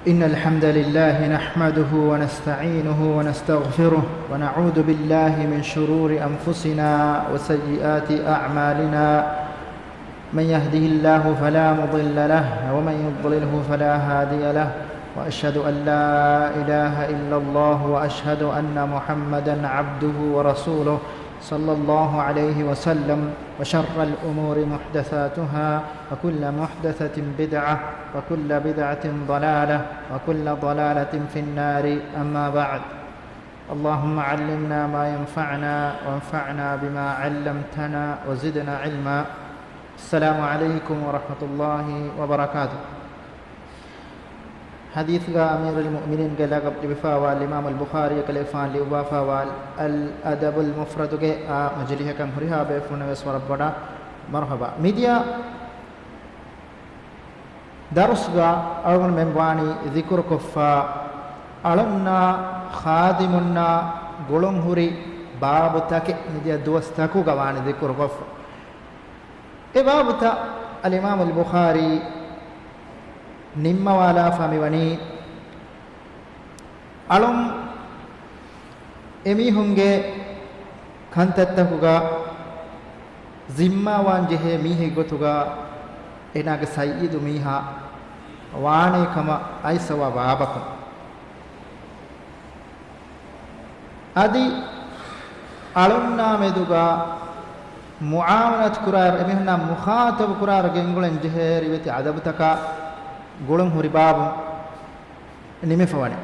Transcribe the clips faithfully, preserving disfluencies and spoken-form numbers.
إن الحمد لله نحمده ونستعينه ونستغفره، ونعوذ بالله من شرور أنفسنا وسيئات أعمالنا. من يهده الله فلا مضل له، ومن يضلله فلا هادي له. وأشهد أن لا إله إلا الله، وأشهد أن محمدا عبده ورسوله، صلى الله عليه وسلم. وشر الأمور محدثاتها، وكل محدثة بدعة، وكل بدعة ضلالة، وكل ضلالة في النار. أما بعد. اللهم علمنا ما ينفعنا، وانفعنا بما علمتنا، وزدنا علما. السلام عليكم ورحمة الله وبركاته. ޙަދީޘްގަ އަމީރުލް މުއުމިނީންގެ ލަޤަބު ލިބިފައިވާ އިމާމުލް ބުޚާރީ ކަލޭފާން ލިޔުއްވާފައިވާ އަލް އަދަބުލް މުފްރަދުގެ އާ މަޖިލީހަކަށް ހުރިހާ ބޭފުޅުންނަށް ވެސް ވަރަށް ބޮޑަށް މަރުޙަބާ. މިދިޔަ ދަރުސްގަ އަޅުގަނޑުމެން ވާނީ ޛިކުރުކޮށްފަ، އަޅުންނާ ޚާދިމުންނާ ގުޅުން ހުރި ބާބުތަކެއް މިދިޔަ ދުވަސްތަކުގަ ވާނީ ޛިކުރުކޮށްފަ. އެ ބާބުތައް އަލްއިމާމުލް ބުޚާރީ ނިންމަވާލާފަ މިވަނީ، އަޅުން އެމީހުންގެ ކަންތައްތަކުގަ ޒިންމާވާން ޖެހޭ މީހެއް ގޮތުގަ އޭނާގެ ސައްޔިދު މީހާ ވާނޭ ކަމަށް އައިސްފައިވާ ބާބަކުން. އަދި އަޅުންނާ މެދުގަ މުޢާމަލާތު ކުރާއިރު، އެމީހުންނާ މުޚާޠަބު ކުރާއިރު ގެންގުޅެން ޖެހޭ ރިވެތި އަދަބުތަކާ ގުޅުން ހުރި ބާބު ނިމިފަވަނީ.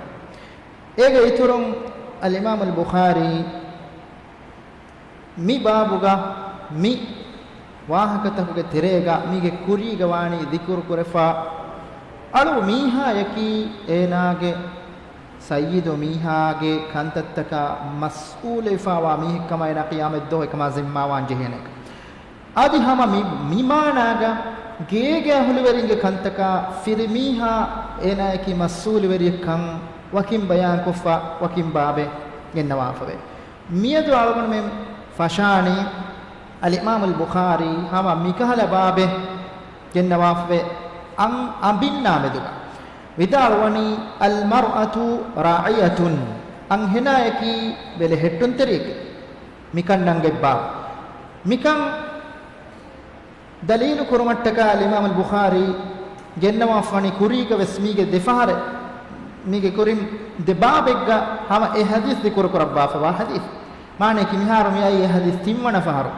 އޭގެ އިތުރުން އަލްއިމާމުލް ބުޚާރީ މި ބާބުގަ މި ވާހަކަތަކުގެ ތެރޭގަ މީގެ ކުރީގަ ވާނީ ޛިކުރު ކުރެފަ، އަޅު މީހާޔަކީ އޭނާގެ ސައްޔިދު މީހާގެ ކަންތައްތަކަށް މަސްއޫލުވެފައިވާ މީހެއްކަމަށް އޭނާ ޤިޔާމަތްދުވަހު އެކަމާ ޒިންމާވާން ޖެހޭނެ. އަދި ހަމަ މި، މި މާނާގަ ގޭގެ އަހުލުވެރިންގެ ކަންތަކާ ފިރިމީހާ އޭނާޔަކީ މަސްއޫލުވެރިއެއްކަން ވަކިން ބަޔާންކޮށްފަ، ވަކިން ބާބެއް ގެންނަވާފަވޭ. މިއަދު އަޅުގަނޑުމެން ފަށާނީ އަލްއިމާމުލް ބުޚާރީ ހަމަ މިކަހަލަ ބާބެއް ގެންނަވާފަވޭ، އަން އަނބިންނާ މެދުގަ. ވިދާޅުވަނީ، المرأة راعية، އަންހެނާޔަކީ ބެލެހެއްޓުންތެރިއެކޭ. މިކަން ނަންގަތްބާ. މިކަން ދަލީލު ކުރުމަށްޓަކާ އަލްއިމާމުލް ބުޚާރީ ގެންނަވާފަވަނީ ކުރީގަ ވެސް މީގެ ދެފަހަރެއް، މީގެ ކުރިން ދެ ބާބެއްގަ ހަމަ އެ ޙަދީޘް ޛިކުރު ކުރައްވާފަވާ ޙަދީޘް. މާނަޔަކީ މިހާރު މިއައީ އެ ޙަދީޘް ތިންވަނަ ފަހަރު.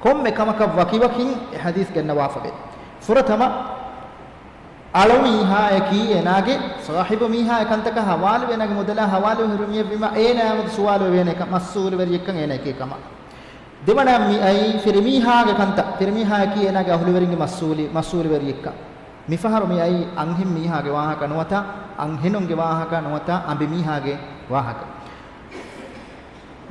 ކޮންމެ ކަމަކަށް ވަކިވަކިން އެ ޙަދީޘް ގެންނަވާފަވޭ. ފުރަތަމަ އަޅު މީހާޔަކީ އޭނާގެ ސާހިބު މީހާ އެ ކަންތަކަށް ހަވާލުވެ، އޭނާގެ މުދަލާ ހަވާލުވެ ހުރި މީހެއްވީމަ، އޭނާ އެމެދު ސުވާލު ވެވޭނެ ކަ-، މަސްއޫލުވެރިއެއްކަން އޭނާޔަކީ ކަމަށް. ދެވަނަ މި އައީ ފިރިމީހާގެ ކަންތައް، ފިރިމީހާޔަކީ އޭނާގެ އަހުލުވެރިންގެ މަސްއޫލި-، މަސްއޫލުވެރިއެއްކަން. މިފަހަރު މި އައީ އަންހެން މީހާގެ ވާހަކަ ނުވަތަ، އަންހެނުންގެ ވާހަކަ ނުވަތަ، އަނބިމީހާގެ ވާހަކަ.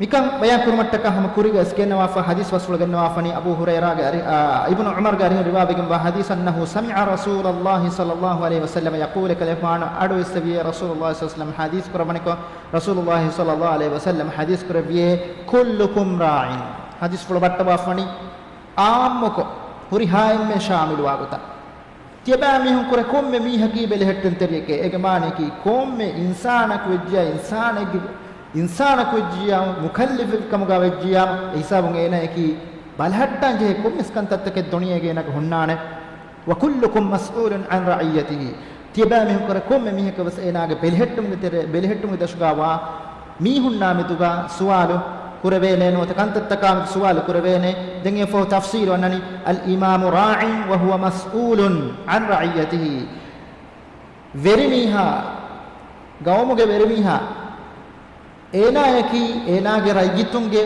މިކަން ބަޔާން ކުރުމަށްޓަކާ ހަމަ ކުރީގަ އިސް ގެންނަވާފަ ޙަދީޘް ބަސްފުޅު ގެންނަވާފަނީ އަބޫ ހުރައިރާގެ އަރި-، އާ، އިބްނު ޢުމަރުގެ އަރިހުން ރިވާވެގެންވާ ޙަދީޘް، أنه سمع رسول الله صلى الله عليه وسلم يقول، ކަލޭފާނު އަޑުއިއްސެވިޔޭ ރަސޫލުﷲ صلى الله عليه وسلم ޙަދީޘް ކުރައްވަނިކޮށް، ރަސޫލުﷲ صلى الله عليه وسلم ޙަދީޘް ކުރެއްވިޔޭ، كلكم راع. ޙަދީޘްފުޅު ބައްޓަވާފަނީ ޢާއްމުކޮށް، ހުރިހާ އެންމެން ޝާމިލުވާ ގޮތަށް. ތިޔަބައިމީހުން ކުރެ ކޮންމެ މީހަކީ ބެލެހެއްޓުންތެރިއެކޭ. އޭގެ މާނަޔަކީ ކޮންމެ އިންސާނަކު ވެއްޖިޔާ، އިންސާނެއްގެ، އިންސާނަކު ވެއްޖިޔާ، މުކައްލަފެއް ކަމުގަ ވެއްޖިޔާ، އެ ހިސާބުން އޭނާޔަކީ ބަލަހައްޓާން ޖެހޭ ކޮންމެސް ކަންތައްތަކެއް ދުނިޔޭގަ އޭނާގެ ހުންނާނެ. وكلكم مسؤول عن رعيته. ތިޔަބައިމީހުން ކުރެ ކޮންމެ މީހަކަށް ވެސް އޭނާގެ ބެލެހެއްޓުމުގެ ތެރެ-، ބެލެހެއްޓުމުގެ ދަށުގަ ވާ މީހުންނާ މެދުގަ ސުވާލު ކުރެވޭނެ ނުވަތަ ކަންތައްތަކާ މެދު ސުވާލު ކުރެވޭނެ. ދެން އެއަށްފަހު ތަފްސީލު އަންނަނީ، المرأة راع وهو مسؤول عن رعيته. ވެރިމީހާ، ގައުމުގެ ވެރިމީހާ، އޭނާޔަކީ އޭނާގެ ރައްޔިތުންގެ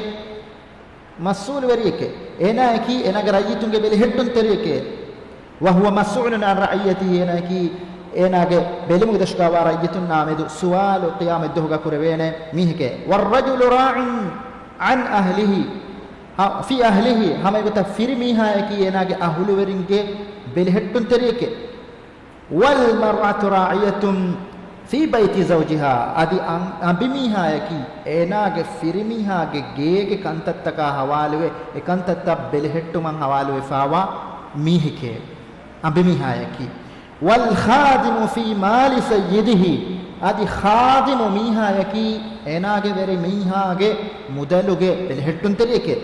މަސްއޫލުވެރިއެކޭ. އޭނާޔަކީ އޭނާގެ ރައްޔިތުންގެ ބެލެހެއްޓުންތެރިއެކޭ. وهو مسؤول عن رعيته، އޭނާޔަކީ އޭނާގެ ބެލުމުގެ ދަށުގަ ވާ ރައްޔިތުންނާ މެދު ސުވާލު ޤިޔާމަތްދުވަހުގަ ކުރެވޭނެ މީހެކޭ. والرجل راع عن أهله، ހަ-، في أهله، ހަމައެގޮތަށް ފިރިމީހާޔަކީ އޭނާގެ އަހުލުވެރިންގެ ބެލެހެއްޓުންތެރިއެކޭ. والمرأة راعية في بيت زوجها، އަދި އަން-، އަނބިމީހާޔަކީ އޭނާގެ ފިރިމީހާގެ ގޭގެ ކަންތައްތަކާ ހަވާލުވެ، އެ ކަންތައްތައް ބެލެހެއްޓުމަށް ހަވާލުވެފައިވާ މީހެކޭ އަނބިމީހާޔަކީ. والخادم في مال سيده، އަދި ޚާދިމު މީހާޔަކީ އޭނާގެ ވެރި މީހާގެ މުދަލުގެ ބެލެހެއްޓުންތެރިއެކޭ.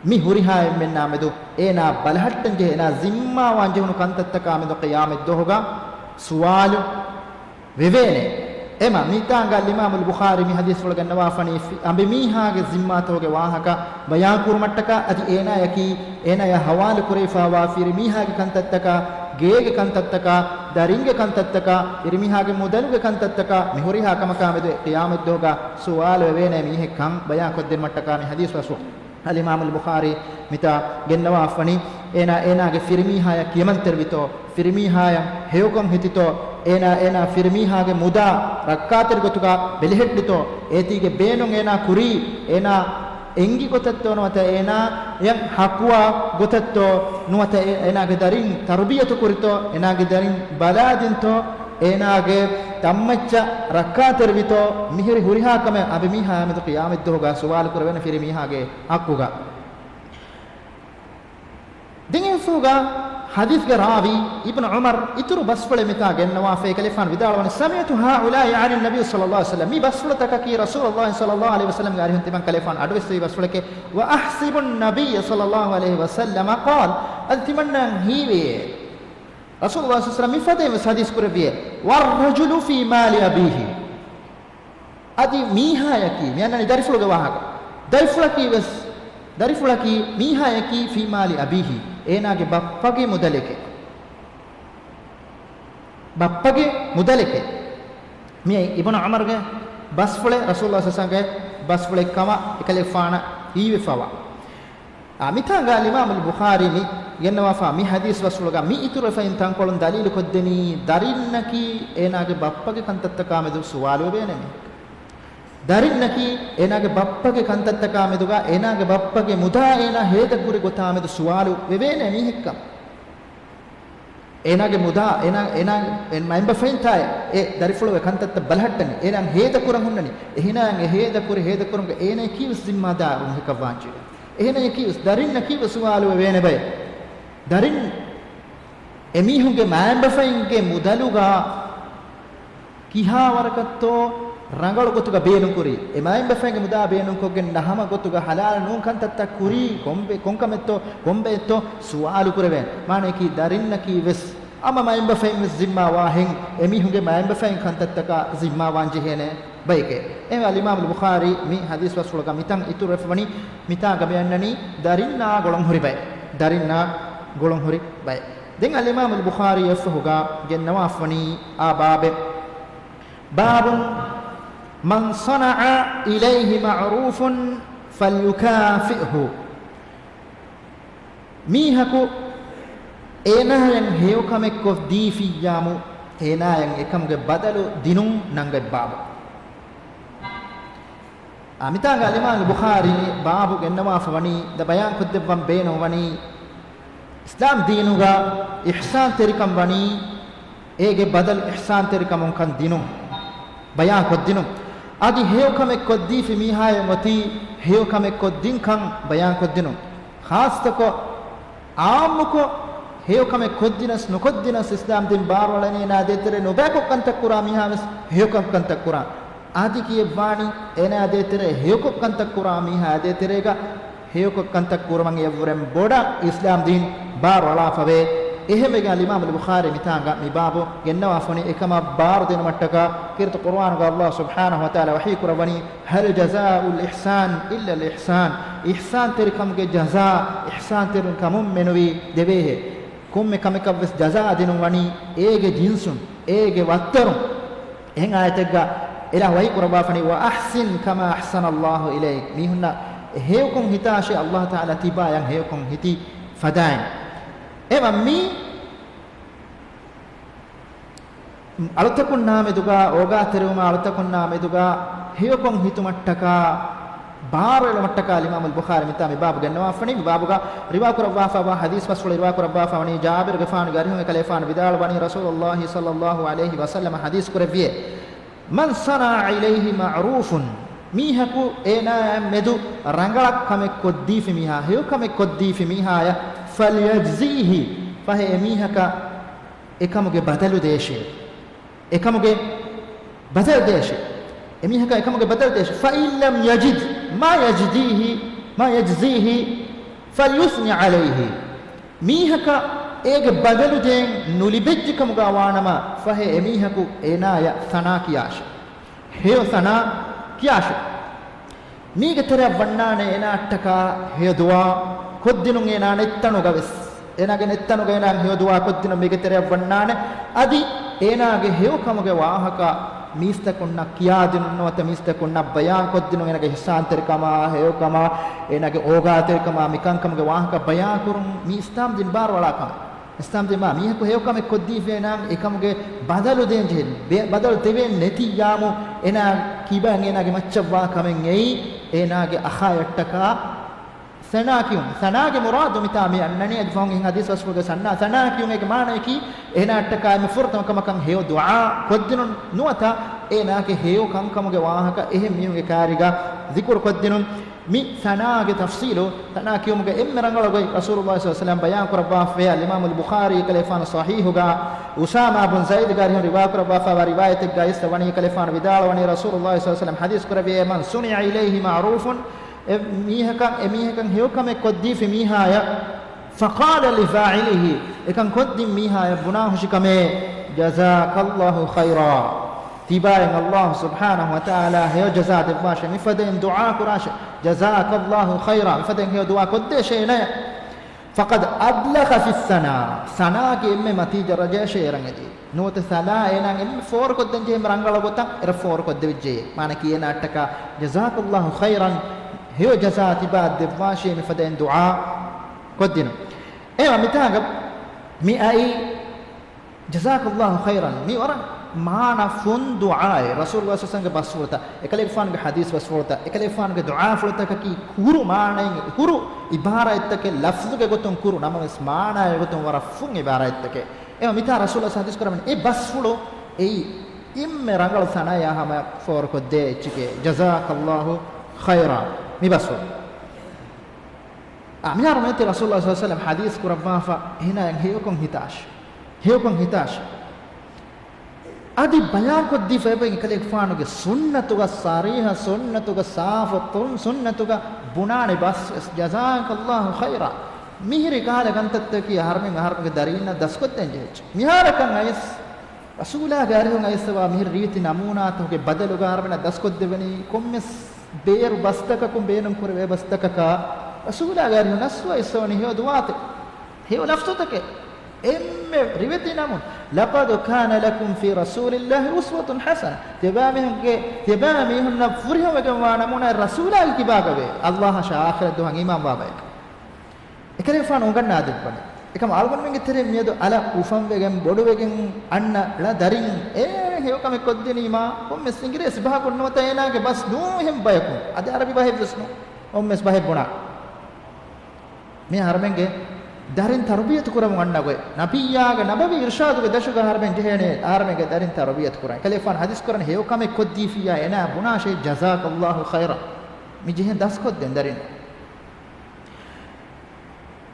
މި ހުރިހާ އެންމެންނާމެދު އޭނާ ބަލަހައްޓަންޖެހޭ، އޭނާ ޒިންމާވާން ޖެހުނު ކަންތައްތަކާމެދު ޤިޔާމަތްދުވަހުގަ ސުވާލު ވެވޭނެ. އެމަ މިތާނގަ އަލްއިމާމުލް ބުޚާރީ މި ޙަދީޘްފުޅު ގަންނަވާފަނީ، ފި-، އަނބިމީހާގެ ޒިންމާތަކުގެ ވާހަކަ ބަޔާންކުރުމަށްޓަކާ، އަދި އޭނާޔަކީ އޭނާޔާ ޙަވާލުކުރެވިފާވާ ފިރިމީހާގެ ކަންތައްތަކާ، ގޭގެ ކަންތައްތަކާ، ދަރިންގެ ކަންތައްތަކާ، ފިރިމީހާގެ މުދަލުގެ ކަންތައްތަކާ، މިހުރިހާ ކަމަކާމެދު ޤިޔާމަތްދުވަހުގަ ސުވާލު ވެވޭނެ މީހެއްކަން ބަޔާންކޮށްދިނުމަށްޓަކާ މި ޙަދީޘް ބަސްފުޅު އަލްއިމާމުލް ބުޚާރީ މިތާ ގެންނަވާފަނީ، އޭނާ އޭނާގެ ފިރިމީހާޔަށް ކިޔަމަންތެރިވިތޯ، ފިރިމީހާޔަށް ހެޔޮކޮށް ހިތިތޯ، އޭނާ އޭނާ ފިރިމީހާގެ މުދާ ރައްކާތެރި ގޮތުގަ ބެލެހެއްޓިތޯ، އޭތީގެ ބޭނުން އޭނާ ކުރީ، އޭނާ އެނގި ގޮތަށްތޯ ނުވަތަ އޭނާޔަށް ހައްޤުވާ ގޮތަށްތޯ ނުވަތަ އޭ-، އޭނާގެ ދަރިން ތަރުބިޔަތު ކުރިތޯ، އޭނާގެ ދަރިން ބަލާދިންތޯ، އޭނާގެ ތަންމައްޗަށް ރައްކާތެރިވިތޯ، މިހުރި ހުރިހާ ކަމެއް އަނބިމީހާ މެދު ޤިޔާމަތްދުވަހުގަ ސުވާލު ކުރެވޭނެ ފިރިމީހާގެ ޙައްޤުގަ. ދެން އެފުގަ ޙަދީޘްގެ ރާވީ އިބްނު ޢުމަރު އިތުރު ބަސްފުޅެއް މިތާ ގެންނަވާފައި، ކަލޭފާނު ވިދާޅުވަނީ، سمعت هؤلاء عن النبي صلى الله عليه وسلم، މި ބަސްފުޅުތަކަކީ ރަސޫލުﷲ ޞައްލަﷲ ޢަލައިހި ވަސައްލަމްގެ އަރިހުން ތިމަން ކަލޭފާނު އަޑުއެއްސެވި ބަސްފުޅެކޭ. وأحسب النبي صلى الله عليه وسلم قال، އަދި ތިމަންނަ ހީވޭ، ރަސޫލުﷲ ޞައްލަﷲ ޢަލައިހި ވަސައްލަމަ މިފަދައިން ވެސް ޙަދީޘް ކުރެއްވިއޭ، والرجل في مال أبيه، އަދި މީހާޔަކީ، މި އަންނަނީ ދަރިފުޅުގެ ވާހަކަ، ދަރިފުޅަކީ ވެސް، ދަރިފުޅަކީ މީހާޔަކީ في مال أبيه، އޭނާގެ ބައްޕަގެ މުދަލެކޭ. ބައްޕަގެ މުދަލެކޭ. މިއީ އިބްނު ޢުމަރުގެ ބަސްފުޅެއް، ރަސޫލުﷲ ޞައްލަﷲ ޢަލައިހި ވަސައްލަމްގެ ބަސްފުޅެއް ކަމަށް އެކަލޭފާނަށް ހީވެފަވާ. އާ، މިތާނގަ އަލްއިމާމުލް ބުޚާރީ މި ގެންނަވާފާ މި ޙަދީޘް ބަސްފުޅުގަ މި އިތުރުވެފައިން ތަންކޮޅުން ދަލީލު ކޮށްދެނީ، ދަރިންނަކީ އޭނާގެ ބައްޕަގެ ކަންތައްތަކާ މެދު ސުވާލު ވެވޭނެ މީހެއް. ދަރިންނަކީ އޭނާގެ ބައްޕަގެ ކަންތައްތަކާ މެދުގަ އޭނާގެ ބައްޕަގެ މުދާ އޭނާ ހޭދަކުރި ގޮތާ މެދު ސުވާލު ވެވޭނެ މީހެއްކަން. އޭނާގެ މުދާ، އޭނާ، އޭނާ، އެ މައިންބަފައިންތާއޭ އެ ދަރިފުޅުގެ ކަންތައްތައް ބަލަހައްޓަނީ. އޭނާ ހޭދަކުރަން ހުންނަނީ. އެހެނާ އެ ހޭދަކުރި، ހޭދަކުރުމުގެ އޭނައަކީ ވެސް ޒިންމާދާރު މީހަކަށް ވާންޖެހޭ. އެހެނަޔަކީ ވެސް ދަރިންނަކީ ވެސް ސުވާލު ވެވޭނެ ބައެއް. ދަރިން އެމީހުންގެ މައިންބަފައިންގެ މުދަލުގަ ކިހާވަރަކަށްތޯ ރަނގަޅު ގޮތުގަ ބޭނުންކުރީ؟ އެ މައިންބަފައިންގެ މުދާ ބޭނުންކޮށްގެން ނަހަމަ ގޮތުގަ ޙަލާލު ނޫން ކަންތައްތައް ކުރީ ކޮންބެ-، ކޮންކަމެއްތޯ، ކޮންބައެއްތޯ ސުވާލު ކުރެވޭނެ. މާނަޔަކީ ދަރިންނަކީ ވެސް ހަމަ މައިންބަފައިން ވެސް ޒިންމާވާހެން، އެމީހުންގެ މައިންބަފައިން ކަންތައްތަކާ ޒިންމާވާން ޖެހޭނެ ބަޔެކޭ. އެހެންވެ އަލްއިމާމުލް ބުޚާރީ މި ޙަދީޘް ބަސްފުޅުގަ މިތަން އިތުރުވެފަވަނީ، މިތާގަ މި އަންނަނީ ދަރިންނާ ގުޅަންހުރި ބައެއް. ދަރިންނާ ގުޅަންހުރި ބައެއް. ދެން އަލްއިމާމުލް ބުޚާރީ އެއަށްފަހުގަ ގެންނަވާފަވަނީ އާ ބާބެއް. باب من صنع إليه معروفا فليكافئه. މީހަކު އޭނާޔަށް ހެޔޮކަމެއްކޮށް ދީފިއްޔާމު، އޭނާޔަށް އެކަމުގެ ބަދަލު ދިނުން ނަންގަތް ބާބު. އާ، މިތާގަ އަލްއިމާމު ބުޚާރީ ބާބު ގެންނަވާފަ ވަނީ، ދަ ބަޔާންކޮށްދެއްވަން ބޭނުން ވަނީ، އިސްލާމް ދީނުގަ އިޙްސާންތެރިކަން ވަނީ، އޭގެ ބަދަލު އިޙްސާންތެރިކަމުން ކަން ދިނުން، ބަޔާންކޮށްދިނުން. އަދި ހެޔޮކަމެއް ކޮށްދީފި މީހާޔަށް އޮތީ ހެޔޮކަމެއް ކޮށްދިން ކަން ބަޔާންކޮށްދިނުން. ޚާއްޞަކޮށް، ޢާއްމުކޮށް، ހެޔޮކަމެއް ކޮށްދިނަސް ނުކޮށްދިނަސް އިސްލާމް ދީން ބާރުއަޅަނީ އޭނާ ދޭތެރޭ ނުބައިކޮށް ކަންތައް ކުރާ މީހާ ވެސް ހެޔޮކަން ކަންތައް ކުރާ. އަދި ކިޔެއްވާނީ އޭނާ ދޭތެރޭ ހެޔޮކޮށް ކަންތައް ކުރާ މީހާ ދޭތެރޭގަ ހެޔޮކޮށް ކަންތައް ކުރުމަށް އެއަށްވުރެން ބޮޑަށް އިސްލާމް ދީން ބާރު އަޅާފަވޭ. އެހެންވެގެން އަލްއިމާމުލް ބުޚާރީ މިތާނގަ މި ބާބު ގެންނަވާފަވަނީ އެކަމަށް ބާރު ދިނުމަށްޓަކާ. ކީރިތި ޤުރުއާނުގަ ﷲ ސުބްޙާނަހޫ ވަތަޢާލާ ވަޙީ ކުރައްވަނީ، هل جزاء الإحسان إلا الإحسان. އިޙްސާންތެރިކަމުގެ ޖަޒާ، އިޙްސާންތެރިކަމުން މެނުވީ ދެވޭހޭ. ކޮންމެ ކަމެކަށްވެސް ޖަޒާ ދިނުން ވަނީ އޭގެ ޖިންސުން، އޭގެ ވައްތަރުން. އެހެން އާޔަތެއްގަ އިލާހު ވަޙީ ކުރައްވާފަނީ، وأحسن كما أحسن الله إليك. މީހުންނަށް ހެޔޮކޮށް ހިތާށޭ ﷲ ތަޢާލާ ތިބާޔަށް ހެޔޮކޮށް ހިތި ފަދައިން. އެމަ މީ އަޅުތަކުންނާ މެދުގަ އޯގާތެރިވުމާ އަޅުތަކުންނާ މެދުގަ ހެޔޮކޮށް ހިތުމަށްޓަކާ ބާރުއެޅުމަށްޓަކާ އަލްއިމާމުލް ބުޚާރީ މިތާ މި ބާބު ގެންނަވާފަނީ. މި ބާބުގަ ރިވާ ކުރައްވާފަވާ ޙަދީޘް ބަސްފުޅު ރިވާ ކުރައްވާފަވަނީ ޖާބިރުގެފާނުގެ އަރިހުން އެކަލޭފާނު ވިދާޅުވަނީ ރަސޫލުﷲ ޞައްލަﷲ ޢަލައިހި ވަސައްލަމަ ޙަދީޘް ކުރެއްވިއޭ، من صنع إليه معروفا، މީހަކު އޭނާއާ މެދު ރަނގަޅަށް ކަމެއް ކޮށްދީފި މީހާ، ހެޔޮކަމެއް ކޮށްދީފި މީހާޔަށް، فليجزه، ފަހެ އެމީހަކަށް އެކަމުގެ ބަދަލު ދޭށޭ. އެކަމުގެ ބަދަލު ދޭށޭ. އެމީހަކަށް އެކަމުގެ ބަދަލު ދޭށޭ. فإن لم يجد ما يجديه، ما يجزيه فليثن عليه. މީހަކަށް އޭގެ ބަދަލު ދޭން ނުލިބެއްޖެ ކަމުގަ ވާނަމަ، ފަހެ އެމީހަކު އޭނާޔަށް ސަނާ ކިޔާށޭ. ހެޔޮ ސަނާ ކިޔާށޭ. މީގެ ތެރެއަށް ވަންނާނެ އޭނާއަށްޓަކާ ހެޔޮ ދުޢާ ކޮށްދިނުން އޭނާ ނެތްތަނުގަ ވެސް. އޭނާގެ ނެތްތަނުގަ އޭނާ ހެޔޮ ދުޢާ ކޮށްދިނުން މީގެ ތެރެއަށް ވަންނާނެ. އަދި އޭނާގެ ހެޔޮކަމުގެ ވާހަކަ މީސްތަކުންނަށް ކިޔާދިނުން ނުވަތަ މީސްތަކުންނަށް ބަޔާން ކޮށްދިނުން އޭނާގެ އިޙްސާންތެރިކަމާ، ހެޔޮކަމާ، އޭނާގެ އޯގާތެރިކަމާ، މިކަންކަމުގެ ވާހަކަ ބަޔާން ކުރުން މީ އިސްލާމް ދީން ބާރުއަޅާ ކަމެއް. އިސްލާމް ދީން މާ މީހަކު ހެޔޮކަމެއް ކޮށްދީފިއޭނާ އެކަމުގެ ބަދަލު ދޭން ޖެހޭ. ބެ-، ބަދަލު ދެވޭން ނެތިއްޔާމު އޭނާ ކިބައިން އޭނާގެ މައްޗަށްވާ ކަމެއް އެއީ އޭނާގެ އަޚާޔަށްޓަކާ ސަނާ ކިޔުން. ސަނާގެ މުރާދު މިތާ މި އަންނަނީ އަދި ފަހުން އިން ޙަދީޘް ބަސްފުޅުގެ ސަނާ، ސަނާ ކިޔުމޭގެ މާނަޔަކީ އޭނާއަށްޓަކާ އެންމެ ފުރަތަމަ ކަމަކަށް ހެޔޮ ދުޢާ ކޮށްދިނުން ނުވަތަ އޭނާގެ ހެޔޮ ކަންކަމުގެ ވާހަކަ އެހެން މީހުންގެ ކާރިގަ ޒިކުރު ކޮށްދިނުން. މި ސަނާގެ ތަފްޞީލު، ސަނާ ކިޔުމުގެ އެންމެ ރަނގަޅު ގޮތް ރަސޫލުﷲ ޞައްލަﷲ ޢަލައިހި ވަސައްލަމް ބަޔާން ކުރައްވާފައި އަލްއިމާމު އަލްބުޚާރީ ކަލޭފާނު ޞަޙީޙުގަ އުސާމާ ބުން ޒައިދުގެ އަރިހުން ރިވާ ކުރައްވާފައިވާ ރިވާޔަތެއްގަ އިސް ވަނީ ކަލޭފާނު ވިދާޅުވަނީ ރަސޫލުﷲ ޞައްލަﷲ ޢަލައިހި ވަސައްލަމް ޙަދީޘް ކުރެއްވިއޭ، مَنْ صُنِعَ إِلَيْهِ مَعْرُوفٌ، އެ މީހަކަށް، އެ މީހަކަށް ހެޔޮކަމެއް ކޮށްދީފި މީހާޔަށް، فَقَالَ لِفَاعِلِهِ، އެކަން ކޮށްދިން މީހާޔަށް ބުނާހުށިކަމޭ، جَزَاكَ اللهُ خَيْرًا، ތިބާއިން ﷲ ސުބްޙާނަހު ވަތަޢާލާ ހެޔޮ ޖަޒާ ދެއްވާށޭ، މިފަދައިން ދުޢާ ކުރާށޭ، جَزَاكَ اللهُ خَيْرًا، މިފަދައިން ހެޔޮ ދުޢާ ކޮށްދޭށޭ އޭނާޔަށް. فَقَدْ أَبْلَغَ فِي الثَّنَاءِ، ސަނާގެ އެންމެ މަތީ ދަރަޖަޔަށޭ އެރަށް އެދީ. ނުވަތަ ސަނާ އޭނާ އެންމެ ފޯރުކޮށްދޭން ޖެހޭ އެންމެ ރަނގަޅު ގޮތަށް އެރަށް ފޯރުކޮށްދެވިއްޖެ. މާނައަކީ އޭނާއަށްޓަކާ جَزَاكَ اللهُ خَيْرًا، ހެޔޮ ޖަޒާ ތިބާ ދެއްވާށޭ މިފަދައިން ދުޢާ ކޮށްދިނުން. އެހެންވީމަ މިތާގަ މި އައީ جَزَاكَ اللهُ خَيْرًا، މީ ވަރަށް މާނަ ފުން ދުޢާއެއް. ރަސޫލުﷲ ޞައްލަﷲ ޢަލައިހި ވަސައްލަމްގެ ބަސްފުޅުތައް، އެކަލޭގެފާނުގެ ޙަދީޘް ބަސްފުޅުތައް، އެކަލޭގެފާނުގެ ދުޢާފުޅުތަކަކީ ކުރު މާނައިން، ކުރު ޢިބާރާތްތަކެއް، ލަފްޒުގެ ގޮތުން ކުރު ނަމަވެސް މާނައިގެ ގޮތުން ވަރަށް ފުން ޢިބާރާތްތަކެއް. އެހެންވީމަ މިތާ ރަސޫލުﷲ ޙަދީޘް ކުރައްވަނީ އެ ބަސްފުޅު އެއީ އެންމެ ރަނގަޅު ސަނާޔާ ހަމަޔަށް ފޯރުކޮށްދޭ އެއްޗެކޭ، جَزَاكَ اللهُ خَيْرًا، މި ބަސްފުޅު. އާ، މިހާރު މޭތި ރަސޫލުﷲ ޞައްލަﷲ ޢަލައިހި ވަސައްލަމް ޙަދީޘް ކުރައްވާފަ، އެހެނާ ހެޔޮކޮން ހިތާށޭ. ހެޔޮކޮން ހިތާށޭ. އަދި ބަޔާންކޮށްދީފައި އެބަ އެކަލޭގެފާނުގެ ސުންނަތުގަ ޞަރީޙަ، ސުންނަތުގަ ސާފު، ތުން ސުންނަތުގަ ބުނާނެ ބަސް ވެސް، جَزَاكَ اللهُ خَيْرًا. މިހިރީ ކަހަލަ ކަންތައްތަކީ އަހަރުމެން އަހަރުމެންގެ ދަރީންނަށް ދަސްކޮށްދޭން ޖެހިއްޖެ. މިހާރަކަށް އައިސް ރަސޫލާގެ އަރިހުން އައިސްފަވާ މިހިރި ރީތި ނަމޫނާތަކުގެ ބަދަލުގަ އަހަރުމެންނަށް ދަސްކޮށްދެވެނީ ކޮންމެސް ބޭރު ބަސްތަކަކުން ބޭނުން ކުރެވޭ ބަސްތަކަކާ، ރަސޫލާގެ އަރިހުން އައިސްފަވާ އައިސްފަވަނީ ހެޔޮ ދުޢާތައް، ހެޔޮ ލަފްޒުތަކެއް، އެންމެ ރިވެތި ނަމޫނާ، لَقَدْ كَانَ لَكُمْ فِي رَسُولِ اللهِ أُسْوَةٌ حَسَنَةٌ، ތިޔަބައިމީހުންގެ، ތިޔަބައިމީހުންނަށް ފުރިހަމަވެގެންވާ ނަމޫނާ ރަސޫލާގެ ކިބާގަވޭ، ﷲ އާ އާޚިރަތް ދުވަހަށް އީމާންވާ ބަޔަކަށް. އެކަލޭގެފާނު އުނގަންނާ ދެއްވަނީ. އެކަމަ އަޅުގަނޑުމެންގެ ތެރެއިން މިއަދު އަލަށް އުފަންވެގެން ބޮޑުވެގެން އަންނަ ޅަ ދަރިން އޭރެން ހެޔޮކަމެއް ކޮށްދިނީމާ ކޮންމެސް އިނގިރޭސި ބަހަކުން ނުވަތަ އޭނާގެ ބަސް ނޫން އެހެން ބަޔަކުން. އަދި އަރަބި ބަހެއް ވެސް ނޫން. ކޮންމެސް ބަހެއް ބުނާ. މި އަހަރުމެންގެ ދަރިން ތަރުބިޔަތު ކުރަމުން އަންނަ ގޮތް، ނަބިއްޔާގެ ނަބަވީ އިރްޝާދުގެ ދަށުގަ އަހަރުމެން ޖެހޭނެ އަހަރުމެންގެ ދަރިން ތަރުބިޔަތު ކުރަން. އެކަލޭގެފާނު ޙަދީޘް ކުރަނީ ހެޔޮކަމެއް ކޮށްދީފިއްޔާ އޭނާ ބުނާށޭ، جَزَاكَ اللهُ خَيْرًا. މި ޖެހެން ދަސްކޮށްދޭން ދަރިން.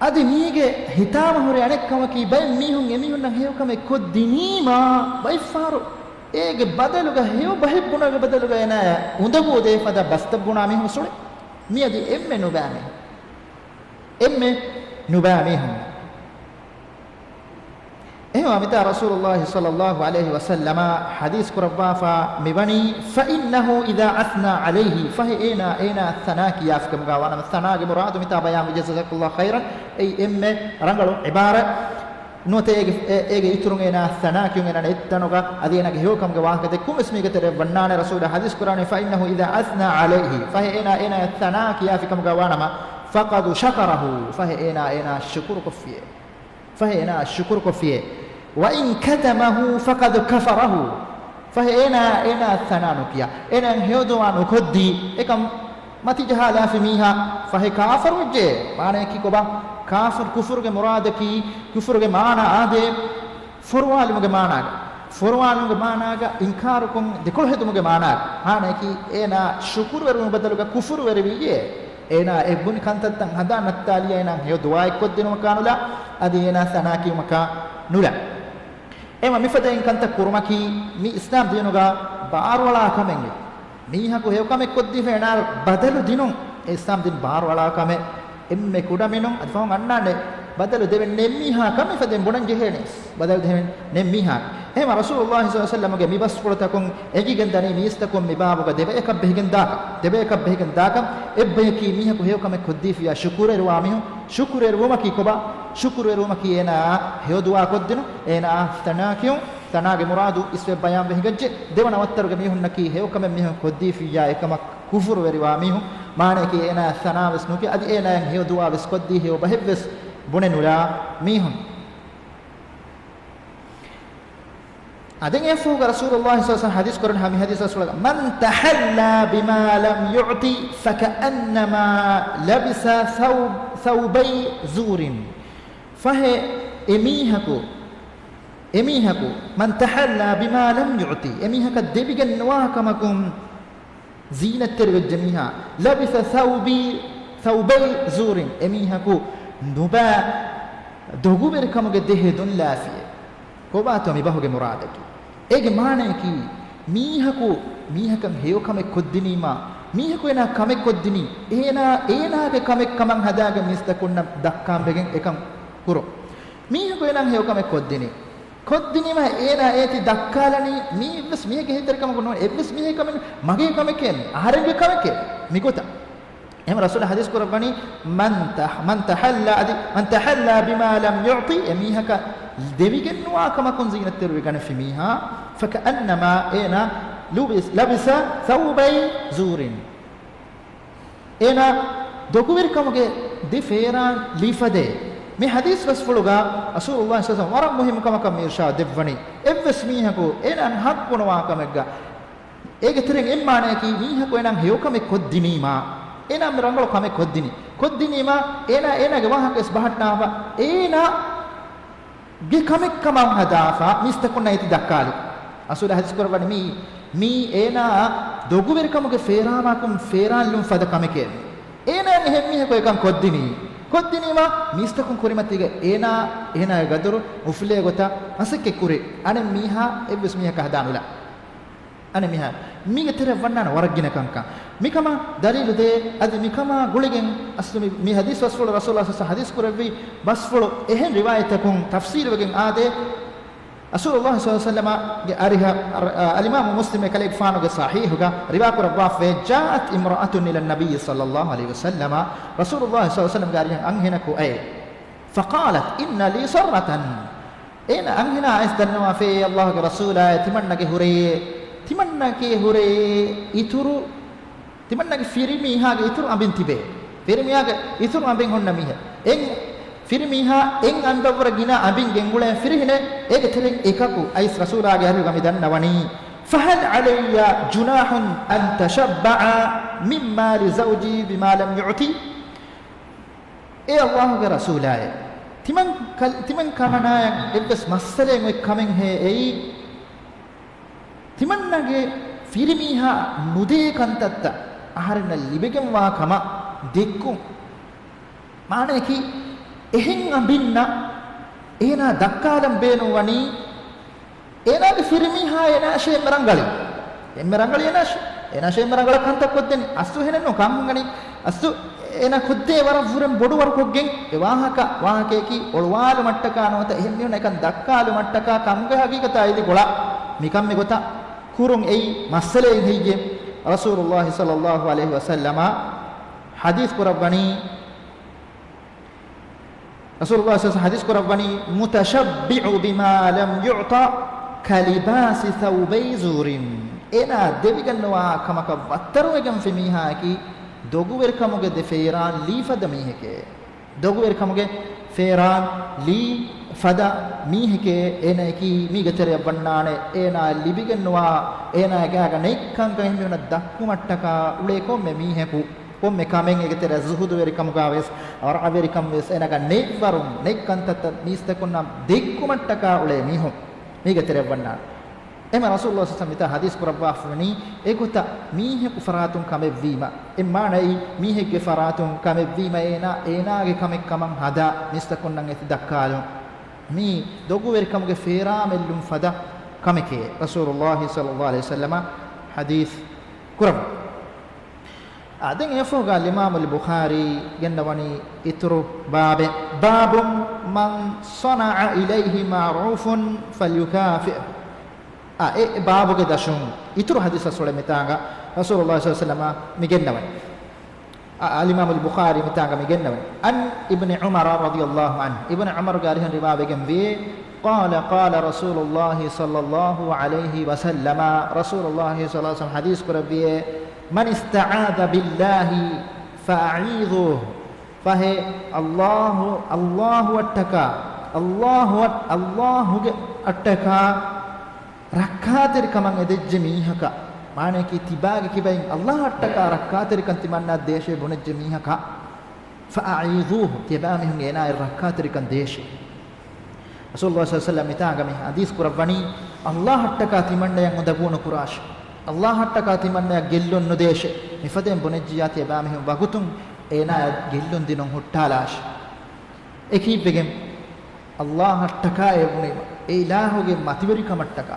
އަދި މީގެ ހިތާމަ ހުރި އަނެއް ކަމަކީ، ބައެއް މީހުން އެމީހުންނަށް ހެޔޮކަމެއް ކޮށްދިނީމާ، ބައެއްފަހަރު އޭގެ ބަދަލުގަ ހެޔޮ ބަހެއް ބުނުމުގެ ބަދަލުގަ އޭނާޔަށް އުނދަގޫ ދޭ ފަދަ ބަސްތައް ބުނާ މީހުން އުސުޅޭ. މިއަދި އެންމެ ނުބައި މީހުން. އެންމެ ނުބައި މީހުން. އެހެންވީމަ މިތާ ރަސޫލުﷲ ޞައްލަﷲ ޢަލައިހި ވަސައްލަމަ ޙަދީޘް ކުރައްވާފަ މިވަނީ، فَإِنَّهُ إِذَا أَثْنَى عَلَيْهِ، ފަހެ އޭނާ، އޭނާ ސަނާ ކިޔާފިކަމުގަ ވާނަމަ، ސަނާގެ މުރާދު މިތާ ބަޔާންވެއްޖެ، جَزَاكَ اللهُ خَيْرًا، އެއީ އެންމެ ރަނގަޅު ޢިބާރާތް. ނުވަތަ އޭގެ، އޭ، އޭގެ އިތުރުން އޭނާ ސަނާ ކިޔުން އޭނާ އެއްތަނުގަ އަދި އޭނާގެ ހެޔޮކަމުގެ ވާހަކަ ދެއްކުން ވެސް މީގެ ތެރެއަށް ވަންނާނެ. ރަސޫލާ ޙަދީޘް ކުރާނީ، فَإِنَّهُ إِذَا أَثْنَى عَلَيْهِ، ފަހެ އޭނާ، އޭނާ ސަނާ ކިޔާފިކަމުގަ ވާނަމަ، فَقَدْ شَكَرَهُ، ފަހެ އޭނާ، އޭނާ ޝުކުރު ކޮށްފިޔޭ. ފަހެ އޭނާ ޝުކުރު ކޮށްފިޔޭ. وَإِنْ كَتَمَهُ فَقَدْ كَفَرَهُ. ފަހެ އޭނާ، އޭނާ ސަނާ ނުކިޔާ، އޭނާ ހެޔޮ ދުޢާ ނުކޮށްދީ، އެކަން މަތިޖަހާލާފި މީހާ ފަހެ ކާފަރުވެއްޖެ. މާނަޔަކީ ކޮބާ؟ ކާފަރު، ކުފުރުގެ މުރާދަކީ، ކުފުރުގެ މާނަ އާދޭ، ފޮރުވާލުމުގެ މާނާގަ، ފޮރުވާލުމުގެ މާނާގަ އިންކާރުކޮށް ދެކޮޅު ހެދުމުގެ މާނާގަ. މާނަޔަކީ އޭނާ ޝުކުރުވެރިވުމުގެ ބަދަލުގަ ކުފުރުވެރިވިއްޔޭ. އޭނާ އެ ބުނި ކަންތައްތައް ހަނދާން ނައްތާލިޔާ އޭނާ ހެޔޮ ދުޢާއެއް ކޮށްދިނުމަކާ ނުލާ، އަދި އޭނާ ސަނާ ކިޔުމަކާ ނުލާ. އެމަ މިފަދައިން ކަންތައް ކުރުމަކީ މި އިސްލާމް ދީނުގަ ބާރުއަޅާ ކަމެއް. މީހަކު ހެޔޮކަމެއް ކޮށްދީފަ އޭނާ ބަދަލު ދިނުން އެ އިސްލާމް ދީން ބާރުއަޅާ ކަމެއް. އެންމެ ކުޑަމިނުން އަދި ފަހުން އަންނާނެ ބަދަލު ދެވެން ނެތް މީހާ ކަމެއް ފަދައިން ބުނަން ޖެހޭނީ. ބަދަލު ދެވެން ނެތް މީހާ. އެހެމަ ރަސޫލުﷲ ޞައްލަﷲ ޢަލައިހި ވަސައްލަމަގެ މި ބަސްފުޅުތަކުން އެނގިގެން ދަނީ މީސްތަކުން މިބާބުގަ ދެބަޔަކަށް ބެހިގެން ދާކަން. ދެބަޔަކަށް ބެހިގެން ދާކަން. އެއްބަޔަކީ މީހަކު ހެޔޮކަމެއް ކޮށްދީފިއްޔާ ޝުކުރުވެރިވާ މީހުން. ޝުކުރުވެރިވުމަކީ ކޮބާ؟ ޝުކުރުވެރިވުމަކީ އޭނާ ހެޔޮ ދުޢާ ކޮށްދިނުން، އޭނާ ސަނާ ކިޔުން. ސަނާގެ މުރާދު އިސްވެ ބަޔާންވެ ހިނގައްޖެ. ދެވަނަ ވައްތަރުގެ މީހުންނަކީ ހެޔޮކަމެއް މީހުން ކޮށްދީފިއްޔާ އެކަމަށް ކުފުރުވެރިވާ މީހުން. މާނަޔަކީ އޭނާ ސަނާވެސް ނުކިޔަ އަދި އޭނާއަށް ހެޔޮ ދުޢާވެސް ކޮށްދީ ހެޔޮ ބަހެއްވެސް ބުނެ ނުލާ މީހުން. އަދި އެފޫގަ ރަސޫލުﷲ ޞައްލަﷲ ޢަލައިހި ވަސައްލަމަ ޙަދީޘް ކުރަން ހަމި ޙަދީޘް ރަސޫލާ، "من تحلى بما لم يعط فكأنما لبس ثوب، ثوبي زور." ފަހެ އެމީހަކު، އެމީހަކު، "من تحلى بما لم يعط." އެމީހަކަށް ދެވިގެން ނުވާ ކަމަކުން ޒީނަތްތެރިވެއްޖެ މީހާ، "لبس ثوبي، ثوبي زور." އެމީހަކު ނުބައި ދޮގުވެރިކަމުގެ ދެ ހެދުން ލާފިއޭ. ކޮބާތޯ މި ބަހުގެ މުރާދަކީ؟ އޭގެ މާނަޔަކީ، މީހަކު މީހަކަށް ހެޔޮކަމެއް ކޮށްދިނީމާ، މީހަކު އޭނާ ކަމެއް ކޮށްދިނީ، އޭނާ އޭނާގެ ކަމެއް ކަމަށް ހަދާގެން މީސްތަކުންނަށް ދައްކާން ވެގެން އެކަން ކުރުން. މީހަކު އޭނާ ހެޔޮކަމެއް ކޮށްދިނީ. ކޮށްދިނީމާ އޭނާ އޭތި ދައްކާލަނީ، މީ އެއްވެސް މީހެއްގެ ހިތްތެރިކަމަކު ނޫން، އެއްވެސް މީހެއް ކަމެއް ނޫން، މަގޭ ކަމެކޭ މީ، އަހަރެންގެ ކަމެކޭ މިގޮތަށް. އެހެން ރަސޫލާ ޙަދީޘް ކުރައްވަނީ، "من تح-، من تحلى، އަދި، من تحلى بما لم يعط." އެ މީހަކަށް ދެވިގެންނުވާ ކަމަކުން ޒީނަތްތެރިވެގަނެފި މީހާ، فكأنما، އޭނާ، لبس، لبس ثوبي زور. އޭނާ ދޮގުވެރިކަމުގެ ދެ ފޭރާން ލީފަދޭ. މި ޙަދީޘް ބަސްފުޅުގަ ރަސޫލުﷲ ޞައްލަﷲ ޢަލައިހި ވަސައްލަމަ ވަރަށް މުހިއްމު ކަމަކަށް މި އިރުޝާދު ދެއްވަނީ. އެއްވެސް މީހަކު އޭނާ ޙައްޤު ނުވާ ކަމެއްގަ، އޭގެ ތެރެއިން އެއް މާނަޔަކީ، މީހަކު އޭނާ ހެޔޮކަމެއް ކޮށްދިނީމާ، އޭނާ މި ރަނގަޅު ކަމެއް ކޮށްދިނީ، ކޮށްދިނީމާ، އޭނާ އޭނާގެ ވާހަކަވެސް ބަހައްޓާފަ، އޭނާ ގެ ކަމެއް ކަމަށް ހަދާފަ މީސްތަކުންނަށް އޭތި ދައްކާލި. ރަސޫލާ ޙަދީޘް ކުރައްވަނީ މީ، މީ އޭނާ ދޮގުވެރިކަމުގެ ފޭރާމާކުން ފޭރާންލުން ފަދަ ކަމެކޭ. އޭނާ އެހެން މީހަކު އެކަން ކޮށްދިނީ. ކޮށްދިނީމާ މީސްތަކުން ކުރިމަތީގަ އޭނާ، އޭނާގެ ގަދަރު އުފުލޭ ގޮތަށް މަސައްކަތް ކުރި. އަނެއް މީހާ އެއްވެސް މީހަކަށް ހަދާ ނުލާ. އަނެއް މީހާ މީގެ ތެރެއަށް ވަންނާނެ ވަރަށް ގިނަ ކަންކަން. މިކަމާ ދަލީލު ދޭ، އަދި މިކަމާ ގުޅިގެން އަސްލު މި، މި ޙަދީޘް ބަސްފުޅު ރަސޫލާ ޞައްލަﷲ ޢަލައިހި ވަސައްލަމަ ޙަދީޘް ކުރެއްވި ބަސްފުޅު އެހެން ރިވާޔަތަކުން ތަފްސީލުވެގެން އާދޭ، ރަސޫލުﷲ ޞައްލަﷲ ޢަލައިހި ވަސައްލަމަގެ އަރިހަށް، އަ، އަލްއިމާމު މުސްލިމް އެކަލޭގެފާނުގެ ޞަޙީޙުގަ ރިވާ ކުރައްވާފައޭ، جاءت امرأة إلى النبي صلى الله عليه وسلم، ރަސޫލުﷲ ޞައްލަﷲ ޢަލައިހި ވަސައްލަމަގެ އަރިހަށް އަންހެނަކު އައޭ، فقالت إن لي صرة، އޭނަ އަންހެނާ އައިސް ދަންނަވާފައޭ، ﷲގެ ރަސޫލާއޭ، ތިމަންނަގެ ހުރެ، ތިމަންނަކޭ ހުރެ އިތުރު، ތިމަންނަގެ ފިރިމީހާގެ އިތުރު އަނބިން ތިބޭ. ފިރިމީހާގެ އިތުރު އަނބިން ހުންނަ މީހެއް. އެން ފިރިމީހާ އެން އަނބަށްވުރެ ގިނަ އަނބިން ގެންގުޅޭ ފިރިހެނެއް، އޭގެ ތެރެއިން އެކަކު އައިސް ރަސޫލާގެ އަރިހުގަ މި ދަންނަވަނީ، فهل علي جناح أن أتشبع من مال زوجي بما لم يعط؟ އޭ ﷲގެ ރަސޫލާއޭ، ތިމަން ކަ-، ތިމަން ކަމަނާޔަށް އެއްވެސް މައްސަލައެއް އޮތް ކަމެއްހޭ އެއީ؟ ތިމަންނަގެ ފިރިމީހާ ނުދޭ ކަންތައްތައް އަހަރެންނަށް ލިބިގެންވާ ކަމަށް ދެއްކުން. މާނަޔަކީ، އެހެން އަނބިންނަށް އޭނާ ދައްކާލަން ބޭނުންވަނީ، އޭނާގެ ފިރިމީހާ އޭނާއަށޭ އެންމެ ރަނގަޅީ. އެންމެ ރަނގަޅީ އޭނާއަށް، އޭނާއަށޭ އެންމެ ރަނގަޅަށް ކަންތައް ކޮށްދެނީ. އަސްލު އެހެނެއް ނޫން ކަން ހަނގަނީ. އަސްލު އޭނާ ކޮށްދޭ ވަރަށް ވުރެން ބޮޑު ވަރު ކޮށްގެން އެ ވާހަކަ، ވާހަކަޔަކީ އޮޅުވާލުމަށްޓަކާ ނުވަތަ އެހެން މީހުންނަށް އެކަން ދައްކާލުމަށްޓަކާ ކަމުގެ ހަގީގަތާ އެދި ގޮޅަށް މިކަން މިގޮތަށް ކުރުން އެއީ މައްސަލައެއް ހެއްޔޭ؟ ރަސޫލުﷲ ޞައްލަﷲ ޢަލައިހި ވަސައްލަމަ ޙަދީޘް ކުރައްވަނީ، ރަސޫލުﷲ ޞައްލަﷲ ޢަލައިހި ވަސައްލަމަ ޙަދީޘް ކުރައްވަނީ، متشبع بما لم يعط كلباس ثوبي زور. އޭނާ ދެވިގެންނުވާ ކަމަކަށް ވައްތަރުވެގެންފި މީހާއަކީ ދޮގުވެރިކަމުގެ ދެ ފޭރާން ލީފަދަ މީހެކޭ. ދޮގުވެރިކަމުގެ ފޭރާން ލީފަދަ މީހެކޭ. އޭނައަކީ މީގެ ތެރެއަށް ވަންނާނެ އޭނާ ލިބިގެންނުވާ، އޭނާގެ ގާގަ ނެތް ކަންކަން އެހެން މީހުންނަށް ދައްކުމަށްޓަކާ އުޅޭ ކޮންމެ މީހަކު، ކޮންމެ ކަމެއް އޭގެ ތެރެއަށް ޒުހުދުވެރިކަމުގަވެސް، ވަރަޢަވެރިކަންވެސް އޭނާގަ ނެތްވަރުން، ނެތް ކަންތައްތައް މީސްތަކުންނަށް ދެއްކުމަށްޓަކާ އުޅޭ މީހުން މީގެ ތެރެއަށް ވަންނާނެ. އެމަ ރަސޫލުﷲ ޞައްލަﷲ ޢަލައިހި ވަސައްލަމަ މިތާ ޙަދީޘް ކުރައްވާފަވަނީ، އެގޮތަށް މީހަކު ފަރާތުން ކަމެއްވީމަ، އެ މާނައީ މީހެއްގެ ފަރާތުން ކަމެއްވީމަ އޭނާ، އޭނާގެ ކަމެއް ކަމަށް ހަދާ މީސްތަކުންނަށް އެތި ދައްކާލުން. މީ ދޮގުވެރިކަމުގެ ފޭރާމެއްލުން ފަދަ ކަމެކޭ، ރަސޫލުﷲ ޞައްލަﷲ ޢަލައިހި ވަސައްލަމަ ޙަދީޘް ކުރައްވަނީ. އާ، ދެން އެއަށްފަހުގަ އަލްއިމާމު އަލް ބުޚާރީ ގެންނަވަނީ އިތުރު ބާބެއް، باب من صنع إليه معروفا فليكافئه. އާ، އެ، އެ ބާބުގެ ދަށުން އިތުރު ޙަދީޘް ރަސޫލެއް މިތާނގަ ރަސޫލުﷲ ޞައްލަﷲ ޢަލައިހި ވަސައްލަމަ މި ގެންނަވަނީ. އަ، އަލްއިމާމު އަލް ބުޚާރީ މިތާނގަ މި ގެންނަވަނީ. عن ابن عمر رضي الله عنه، އިބްނު ޢުމަރުގެ އަރިހުން ރިވާވެގެން ވޭ، قال قال رسول الله صلى الله عليه وسلم، ރަސޫލުﷲ ޞައްލަﷲ ޢަލައިހި ވަސައްލަމަ ޙަދީޘް ކުރެއްވިއޭ، من استعاذ بالله فأعيذوه، ފަހެ ﷲ، ﷲ އަށްޓަކާ، ﷲ އަށް، ﷲ ގެ އަށްޓަކާ ރައްކާތެރިކަމަށް އެދެއްޖެ މީހަކަށް، މާނަޔަކީ ތިބާގެ ކިބައިން ﷲ އަށްޓަކާ ރައްކާތެރިކަން ތިމަންނަ ދޭށޭ ބުނެއްޖެ މީހަކަށް، فأعيذوه، ތިޔަބައިމީހުން އޭނާއަށް ރައްކާތެރިކަން ދޭށޭ. ރަސޫލުﷲ ޞައްލަﷲ ޢަލައިހި ވަސައްލަމަ މިތާނގަ މި ޙަދީޘް ކުރައްވަނީ، ﷲ އަށްޓަކާ ތިމަންނަޔަށް އުނދަގޫ ނުކުރާށޭ. ﷲ އަށްޓަކާ ތިމަންނަޔަށް ގެއްލުން ނުދޭށޭ. މިފަދައިން ބުނެއްޖިއްޔާ ތިޔަބައިމީހުން ވަގުތުން އޭނާއަށް ގެއްލުން ދިނުން ހުއްޓާލާށޭ. އެކީއްވެގެން، ﷲ އަށްޓަކާ އެ ބުނީމަ، އެ އިލާހުގެ މަތިވެރިކަމަށްޓަކާ،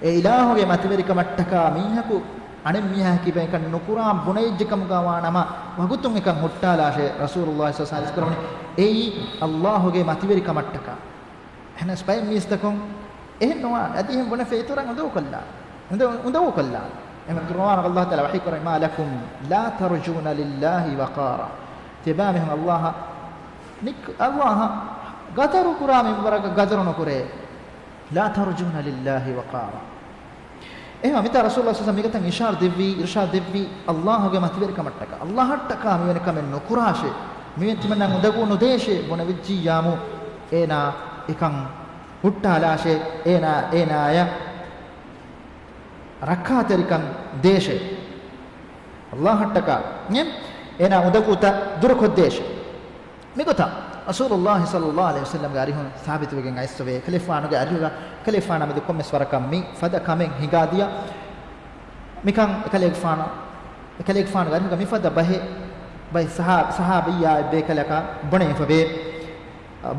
އެ އިލާހުގެ މަތިވެރިކަމަށްޓަކާ މީހަކު އަނެއް މީހާ ކިބައިން އެކަން ނުކުރާން ބުނެއްޖެ ކަމުގަ ވާނަމަ، ވަގުތުން އެކަން ހުއްޓާލާށޭ. ރަސޫލުﷲ ޞައްލަﷲ ޢަލައިހި ވަސައްލަމަ ޙަދީޘް ކުރައްވަނީ، އެއީ ﷲ ގެ މަތިވެރިކަމަށްޓަކާ. އެހެނަސް ބައެއް މީސްތަކުން އެހެން ނުވާނެ. އަދި އެހެން ބުނެފަ އިތުރަށް އުނދަގޫކޮށްލާނެ. އުނދަ-، އުނދަގޫކޮށްލާނެ. އެމަ ޤުރުއާނަށް ﷲ ތަޢާލާ ވަޙީ ކުރަނީ، ما لكم لا ترجون لله وقارا. ތިބާމީހުން ﷲ އަށް ނިކް-، ﷲ އަށް ޤަދަރު ކުރާ މިންވަރަކަށް ޤަދަރު ނުކުރޭ. لا ترجون لله وقارا. އެހެންވީމަ މިތާ ރަސޫލުﷲ ޞައްލަﷲ ޢަލައިހި ވަސައްލަމަ މިގޮތަށް އިޝާރާތް ދެއްވީ، އިރުޝާދު ދެއްވީ، ﷲ ގެ މަތިވެރިކަމަށްޓަކާ، ﷲ އަށްޓަކާ މިވެނި ކަމެއް ނުކުރާށޭ، މިވެނި ތިމަންނަ އުނދަގޫ ނުދޭށޭ ބުނެވިއްޖިއްޔާމު، އޭނާ އެކަން ހުއްޓާލާށޭ، އޭނާ، އޭނާޔަށް ރައްކާތެރިކަން ދޭށޭ. ﷲ އަށްޓަކާ، އެ، އޭނާ އުނދަގޫތައް ދުރުކޮށްދޭށޭ. މިގޮތަށް ރަސޫލުﷲ ޞައްލަﷲ ޢަލައިހި ވަސައްލަމަގެ އަރިހުން ސާބިތުވެގެން އައިސްފަވޭ، ކަލޭގެފާނުގެ އަރިހުގަ، ކަލޭގެފާނާ މެދު ކޮންމެސް ވަރަކަށް މި ފަދަ ކަމެއް ހިނގާދިޔަ، މިކަން އެކަލޭގެފާނު، އެކަލޭގެފާނުގެ އަރިހުގަ މިފަދަ ބަހެއް، ބައެއް ޞަޙާ-، ޞަޙާބިއްޔާ އެއްބޭކަލަކަށް ބުނެފަވޭ.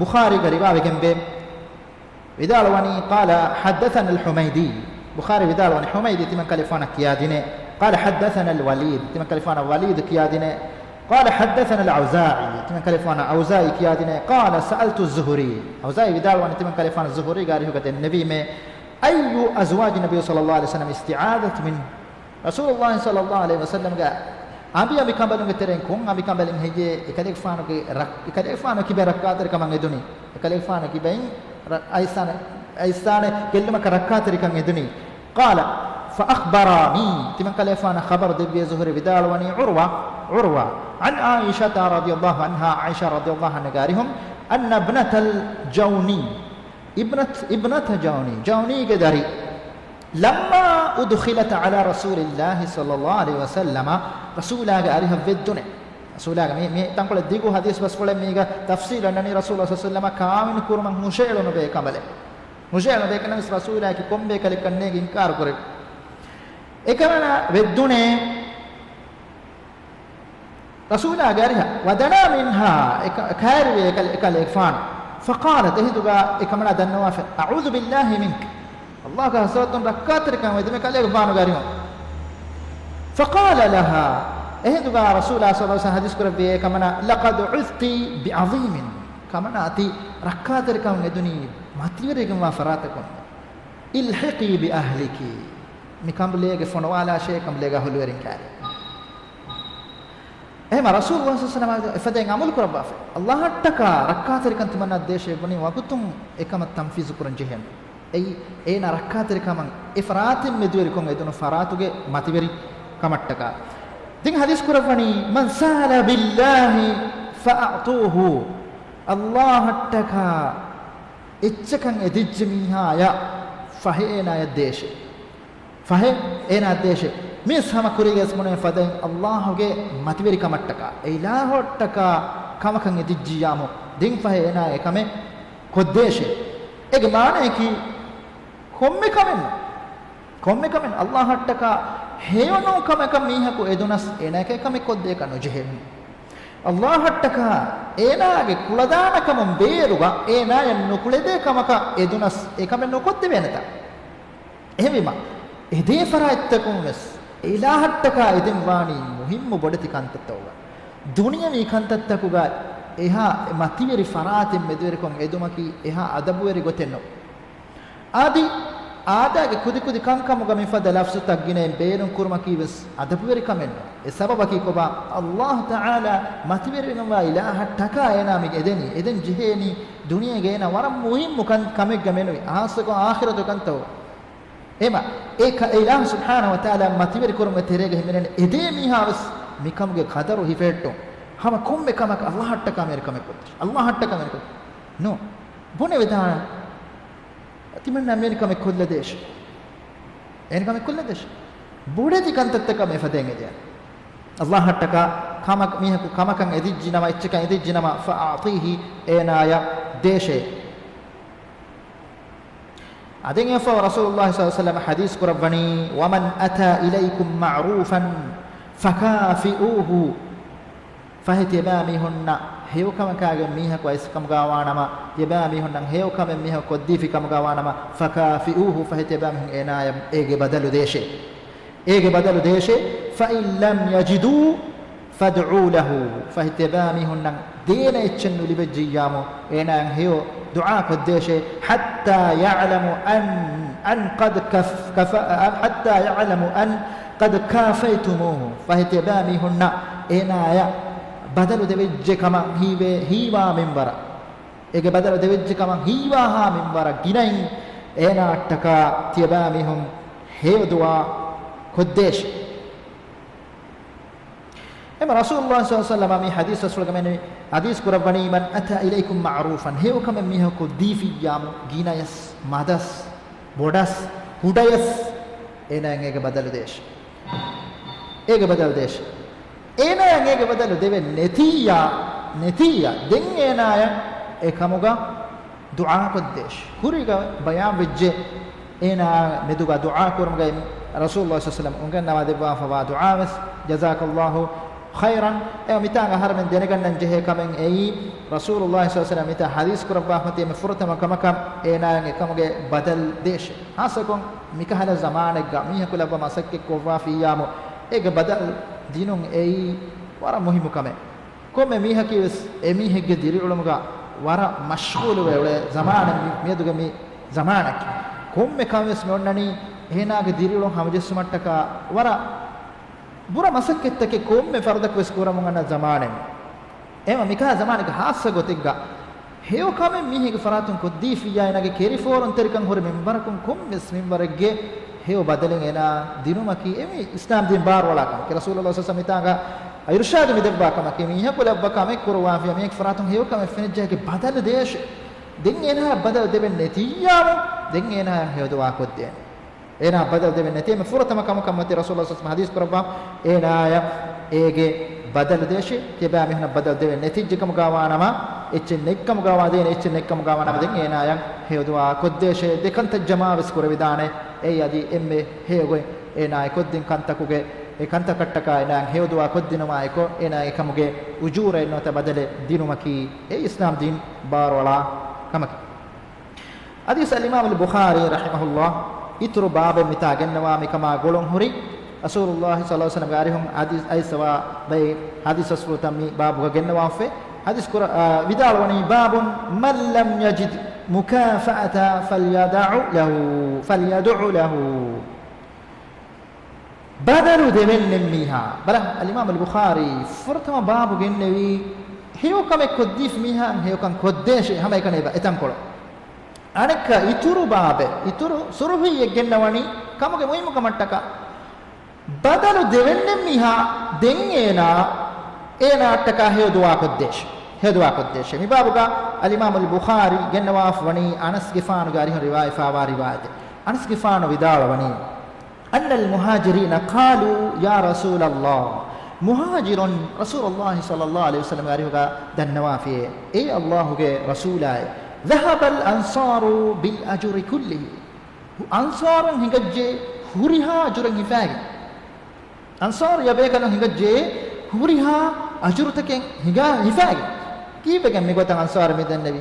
ބުޚާރީގަ ރިވާވެގެންވޭ. ވިދާޅުވަނީ، قال حدثنا الحميدي، ބުޚާރީ ވިދާޅުވަނީ، ޙުމައިދީ ތިމަން ކަލޭގެފާނަށް ކިޔާދިނޭ، قال حدثنا الوليد، ތިމަން ކަލޭގެފާނަށް ވަލީދު ކިޔާދިނޭ، قال حدثنا الأوزاعي، ތިމަން ކަލޭގެފާނަށް އައުޒާޢީ ކިޔާދިނޭ، قال سألت الزهري، އައުޒާޢީ ވިދާޅުވަނީ ތިމަން ކަލޭގެފާނަށް ޒުހުރީގެ އަރިހުގަ ދެންނެވީމޭ، أي أزواج النبي صلى الله عليه وسلم استعاذت منه، ރަސޫލުﷲ ޞައްލަﷲ ޢަލައިހި ވަސައްލަމަގެ އަނބި އަނބިކަނބަލުންގެ ތެރެއިން ކޮން އަނބިކަނބަލެއް ހެއްޔޭ އެކަލޭގެފާނުގެ ރައް-، އެކަލޭގެފާނު ކިބައިން ރައްކާތެރިކަމަށް އެދުނީ؟ އެކަލޭގެފާނު ކިބައިން ރަ-، އައިސާނެ، އައިސާނެ ގެއްލުމަކަށް ރައްކާތެރިކަން އެދުނީ. قال فأخبراني، ތިމަން ކަލޭގެފާނަށް ޚަބަރު ދެއްވިޔޭ ޒުހުރީ ވިދާޅުވަނީ ޢުރުވާ، ޢުރުވާ، عن عائشة رضي الله عنها، ޢާއިޝާ ރަޟިޔަﷲ ޢަންހާގެ އަރިހުން، أن ابنة الجوني، ابنة، ابنة جوني، ޖައުނީގެ ދަރި، لما أدخلت على رسول الله صلى الله عليه وسلم، ރަސޫލާގެ އަރިހަށް ވެއްދުނެ. ރަސޫލާގެ މި، މި ތަންކޮޅެއް ދިގު ޙަދީޘް ބަސްފުޅެއް މީގަ ތަފްޞީލު އަންނަނީ ރަސޫލާ ޞައްލަﷲ ޢަލައިހި ވަސައްލަމަ ކާވެނި ކުރުމަށް ހުށައެޅުނުބޭ ކަނބަލެއް. ހުށައެޅުނުބޭ ކަންނަވެސް ރަސޫލާއަކީ ކޮންބޭކަލެއްކަން ނޭނގެ އިންކާރު ކުރެވި. އެކަމަނާ ވެއްދުނޭ. ރަސޫލާގެ އަރިހަށް، ودنا منها، އެކަ-، ކައިރިވޭ އެކަލޭ-، އެކަލޭގެފާނު. فقالت، އެހިނދުގަ އެކަމަނާ ދަންނަވާފަ، أعوذ بالله منك، ﷲގެ ޙަޟްރަތުން ރައްކާތެރިކަން އެދުމެ ކަލޭގެފާނުގެ އަރިހުން. فقال لها، އެހިނދުގަ ރަސޫލާ ޞައްލަﷲ ޢަލައިހި ވަސައްލަމަ ޙަދީޘް ކުރެއްވި، އެކަމަނާ، لقد عذت بعظيم، ކަމަނާ ތި ރައްކާތެރިކަން އެދުނީ މަތިވެރިގެންވާ ފަރާތަކުން. الحقي بأهلك، މި ކަނބުލޭގެ ފޮނުވާލާށޭ، ކަނބުލޭގެ އަހުލުވެރިން ކައިރި. އެހެމަ ރަސޫލު ޞައްލަﷲ ޢަލައިހި ވަސައްލަމަ އެފަދައިން ޢަމަލު ކުރައްވާފަ. ﷲ އަށްޓަކާ ރައްކާތެރިކަން ތިމަންނަ ދޭށޭ ބުނި ވަގުތުން އެކަމަށް ތަންފީޒު ކުރަން ޖެހޭނެ. އެއީ، އޭނާ ރައްކާތެރިކަމަށް އެ ފަރާތެއް މެދުވެރިކޮށް އެދުނު ފަރާތުގެ މަތިވެރި ކަމަށްޓަކާ. ދެން ޙަދީޘް ކުރައްވަނީ، من سأل بالله فأعطوه، ﷲ އަށްޓަކާ އެއްޗަކަށް އެދިއްޖެ މީހާޔަށް ފަހެ އޭނާޔަށް ދޭށޭ. ފަހެ އޭނާ ދޭށޭ. މިސް ހަމަ ކުރީގެސް ބުނެ ފަދައިން ﷲގެ މަތިވެރިކަމަށްޓަކާ، އެ އިލާހަށްޓަކާ ކަމަކަށް އެދިއްޖިއްޔާމު، ދެން ފަހެ އޭނާ އެކަމެއް ކޮށްދޭށޭ. އޭގެ މާނަޔަކީ ކޮންމެ ކަމެއް ނޫން. ކޮންމެ ކަމެއް ﷲއަށްޓަކާ ހެޔޮނޫން ކަމަކަށް މީހަކު އެދުނަސް އޭނާއަކަށް އެކަމެއް ކޮށްދޭކަށް ނުޖެހޭ. ﷲއަށްޓަކާ އޭނާގެ ކުޅަދާނަކަމުން ބޭރުގަ އޭނާޔަށް ނުކުޅެދޭ ކަމަކަށް އެދުނަސް އެކަމެއް ނުކޮށްދެވޭނެތަ؟ އެހެންވީމަ، އެދޭ ފަރާތްތަކުން ވެސް އިލާހަށްޓަކާ އެދެން ވާނީ މުހިއްމު ބޮޑެތި ކަންތައްތަކުގަ. ދުނިޔަވީ ކަންތައްތަކުގަ އެހާ މަތިވެރި ފަރާތެއް މެދުވެރިކޮށް އެދުމަކީ އެހާ އަދަބުވެރި ގޮތެއް ނޫން. އަދި އާދައިގެ ކުދިކުދި ކަންކަމުގަ މިފަދަ ލަފްޒުތައް ގިނައިން ބޭނުން ކުރުމަކީ ވެސް އަދަބުވެރިކަމެއް ނޫން. އެ ސަބަބަކީ ކޮބާ؟ އައްލާހު ތަޢާލާ މަތިވެރިވެގެންވާ އިލާހަށްޓަކާ އޭނާ މި އެދެނީ، އެދެން ޖެހޭނީ ދުނިޔޭގެ އޭނާ ވަރަށް މުހިއްމު ކަން، ކަމެއްގަ މެނުވި، ހާއްސަކޮށް އާޚިރަތު ކަންތައް. އެމަ، އެ ކަ-، އެ އިލާހު ސުބްޙާނަހު ވަތަޢާލާ މަތިވެރިކުރުމުގެ ތެރޭގަ ހިމެނޭނެ އެދޭ މީހާ ވެސް މިކަމުގެ ޤަދަރު ހިފެހެއްޓުން. ހަމަ ކޮންމެ ކަމަކަށް އައްލާހަށްޓަކާ މިހެން ކަމެއް ކޮށްދޭށޭ. އައްލާހަށްޓަކާ މިހެން ކަމެއް ނޫން. ބުނެވިދާނެ. ތިމަންނާ މިހެން ކަމެއް ކޮށްލަދޭށޭ. އެހެން ކަމެއް ކޮށްލަދޭށޭ. ބޮޑެތި ކަންތައްތަކަށް މިފަދައިން އެދޭނެ. އައްލާހަށްޓަކާ ކަމަކަށް، މީހަކު ކަމަކަށް އެދިއްޖި ނަމަ، އެއްޗަކަށް އެދިއްޖި ނަމަ، ފައަޢްޠީހި، އޭނާޔަށް ދޭށޭ. އާދެން އެއަށްފަހު ރަސޫލުﷲ ޞައްލަﷲު ޢަލައިހި ވަސައްލަމަ ޙަދީޘް ކުރައްވަނީ، ومن أتى إليكم معروفا فكافئوه. ފަހެ ތިޔަބައިމީހުންނަށް ހެޔޮކަމަކާގެން މީހަކު އައިސް ކަމުގަވާނަމަ، ތިޔަބައިމީހުންނަށް ހެޔޮކަމެއް މީހަކު ކޮށްދީފި ކަމުގަވާނަމަ، فكافئوه، ފަހެ ތިޔަބައިމީހުން އޭނާޔަށް އޭގެ ބަދަލު ދޭށޭ. އޭގެ ބަދަލު ދޭށޭ. فإن لم يجدوا فادعوا له. ފަހެ ތިޔަބައިމީހުންނަށް ދޭނެ އެއްޗެއް ނުލިބެއްޖިއްޔާމު، އޭނާއަށް ހެޔޮ ދުޢާ ކޮށްދޭށޭ. حتى يعلم أن، أن قد كف-، كف-، حتى يعلم أن قد كافيتموه. ފަހެ ތިޔަބައިމީހުންނަށް އޭނާޔަށް ބަދަލު ދެވެއްޖެ ކަމަށް ހީވޭ، ހީވާ މިންވަރަށް. އޭގެ ބަދަލު ދެވެއްޖެ ކަމަށް ހީވާހާ މިންވަރަށް ގިނައިން އޭނާއަށްޓަކާ ތިޔަބައިމީހުން ހެޔޮ ދުޢާ ކޮށްދޭށޭ. އެމަ ރަސޫލުﷲ ޞައްލަﷲު ޢަލައިހި ވަސައްލަމަ މި ޙަދީޘް ރަސޫލުގަ މެނުވީ ޙަދީޘް ކުރައްވަނީ، من أتى إليكم معروفا، ހެޔޮކަމެއް މީހަކު ދީފިއްޔާމު، ގިނަޔަސް، މަދަސް، ބޮޑަސް، ކުޑަޔަސް، އޭނާއަށް އޭގެ ބަދަލު ދޭށޭ. އޭގެ ބަދަލު ދޭށޭ. އޭނާއަށް އޭގެ ބަދަލު ދެވެން ނެތިއްޔާ، ނެތިއްޔާ، ދެން އޭނާއަށް އެ ކަމުގަ ދުޢާކޮށްދޭށޭ. ކުރީގަ ބަޔާންވެއްޖެ، އޭނާ މެދުގަ ދުޢާ ކުރުމުގައި ރަސޫލުﷲ ޞައްލަﷲު ޢަލައިހި ވަސައްލަމަ އުނގަންނަވާ ދެއްވާފަވާ ދުޢާވެސް، جزاك الله خيرا. އެ މިތާނގަ އަހަރެމެން ދެނެގަންނަން ޖެހޭ ކަމެއް އެއީ، ރަސޫލުﷲ ޞައްލަﷲު ޢަލައިހި ވަސައްލަމަ މިތާ ޙަދީޘް ކުރައްވާފަ މިތީ މި ފުރަތަމަ ކަމަކަށް އޭނާއަށް އެކަމުގެ ބަދަލު ދޭށޭ. ޚާއްޞަކޮށް މިކަހަލަ ޒަމާނެއްގަ މީހަކު ލައްވަ މަސައްކަތް ކޮށްވާފިއްޔާމު، އޭގެ ބަދަލު ދިނުން އެއީ ވަރަށް މުހިއްމު ކަމެއް. ކޮންމެ މީހަކީ ވެސް އެމީހެއްގެ ދިރިއުޅުމުގަ ވަރަށް މަޝްޣޫލުވެ އުޅޭ ޒަމާނެއް މި-، މިއަދުގެ މި ޒަމާނަކީ. ކޮންމެ ކަމެއް ވެސް މި އޮންނަނީ އޭނާގެ ދިރިއުޅުން ހަމަޖެއްސުމަށްޓަކާ ވަރަށް ބުރަ މަސައްކަތްތަކެއް ކޮންމެ ފަރުދަކު ވެސް ކުރަމުން އަންނަ ޒަމާނެއް. އެމަ މިކަހަލަ ޒަމާނެއްގަ ޚާއްޞަ ގޮތެއްގަ ހެޔޮ ކަމެއް މީހެއްގެ ފަރާތުން ކޮށްދީފިއްޔާ އޭނާގެ ކެރިފޯރުންތެރިކަން ހުރި މިންވަރަކުން ކޮންމެސް މިންވަރެއްގެ ހެޔޮ ބަދަލެއް އޭނާ ދިނުމަކީ އެމީ އިސްލާމް ދީން ބާރުއަޅާ ކަމެއް. ރަސޫލުﷲ ޞައްލަﷲު ޢަލައިހި ވަސައްލަމަ މިތާނގަ އިރުޝާދު މި ދެއްވާ ކަމަކީ މީހަކު ލައްވަ ކަމެއް ކުރުވާފިޔާ މީހެއްގެ ފަރާތުން ހެޔޮ ކަމެއް ފެނިއްޖެ އޭގެ ބަދަލު ދޭށޭ. ދެން އޭނާ ބަދަލު ދެވެން ނެތިއްޔާމު، ދެން އޭނާ ހެޔޮ ދުޢާ ކޮށްދޭނެ. އޭނާ ބަދަލު ދެވެން ނެތީމަ ފުރަތަމަ ކަމަކަށް މަތި ރަސޫލުﷲ ޞައްލަﷲު ޢަލައިހި ވަސައްލަމަ ޙަދީޘް ކުރައްވާ، އޭނާޔަށް އޭގެ ބަދަލު ދޭށޭ. ތިޔަބައިމީހުންނަށް ބަދަލު ދެވެން ނެތިއްޖެ ކަމުގަވާނަމަ، އެއްޗެއް ނެތްކަމުގަވާ ދޭނެ އެއްޗެއް ނެތްކަމުގަވާނަމަ، ދެން އޭނާޔަށް ހެޔޮ ދުޢާ ކޮށްދޭށޭ. ދެ ކަންތައް ޖަމާވެސް ކުރެވިދާނެ. އެއީ އަދި އެންމެ ހެޔޮ ގޮތް އޭނާ އެ ކޮށްދިން ކަންތަކުގެ، އެ ކަންތަކަށްޓަކާ އޭނާޔަށް ހެޔޮ ދުޢާ ކޮށްދިނުމާ އެކޮށް، އޭނާ އެކަމުގެ އުޖޫރައެއް ނުވަތަ ބަދަލެއް ދިނުމަކީ އެ އިސްލާމް ދީން ބާރުއަޅާ ކަމަކީ. ޙަދީޘް އަލްއިމާމު އަލްބުޚާރީ ރަޙިމަހުﷲ އިތުރު ބާބެއް މިތާ ގެންނަވާ މިކަމާ ގުޅުން ހުރި، ރަސޫލުﷲ ޞައްލަﷲު ޢަލައިހި ވަސައްލަމަގެ އަރިހުން ޙަދީޘް އައިސްފަވާ ބައި ޙަދީޘް ރަސޫލުތައް މި ބާބުގަ ގެންނަވާފައި. ޙަދީޘް ކުރ-، އާ، ވިދާޅުވަނީ، باب من لم يجد مكافأة فليدع له، فليدع له. ބަދަލު ދެވެން ނެތް މީހާ. ބަލަ، އަލްއިމާމު އަލްބުޚާރީ ފުރަތަމަ ބާބު ގެންނެވީ، ހެޔޮ ކަމެއް ކޮށްދީފި މީހާއަށް ހެޔޮ ކަން ކޮށްދޭށޭ، ހަމަ އެކަނި އެތަންކޮޅު. އަނެއްކާ އިތުރު ބާބެއް، އިތުރު ސުރުޚީއެއް ގެންނަވަނީ، ކަމުގެ މުހިއްމު ކަމަށްޓަކާ. ބަދަލު ދެވެން ނެތް މީހާ، ދެން އޭނާ، އޭނާއަށްޓަކާ ހެޔޮ ދުޢާ ކޮށްދޭށޭ. ހެޔޮ ދުޢާ ކޮށްދޭށޭ. މި ބާބުގަ އަލްއިމާމު އަލްބުޚާރީ ގެންނަވާފަ ވަނީ އަނަސްގެފާނުގެ އަރިހުން ރިވާޔަތްފާވާ ރިވާޔަތެއް. އަނަސްގެފާނު ވިދާޅުވަނީ، أن المهاجرين قالوا يا رسول الله، މުހާޖިރުން ރަސޫލުﷲ ޞައްލަﷲު ޢަލައިހި ވަސައްލަމަގެ އަރިހުގަ ދަންނަވާފިޔޭ، އޭ ﷲގެ ރަސޫލާއޭ، ذهب الأنصار بالأجر كله، އަންޞާރުން ހިނގައްޖެ ހުރިހާ އަޖުރެއް ހިފާގެން. އަންޞާރު ޔަބޭކަލުން ހިނގައްޖެ ހުރިހާ އަޖުރުތަކެއް ހިނގާ ހިފާގެން. ކީއްވެގެން މިގޮތަށް އަންޞާރީ މި ދެންނެވީ؟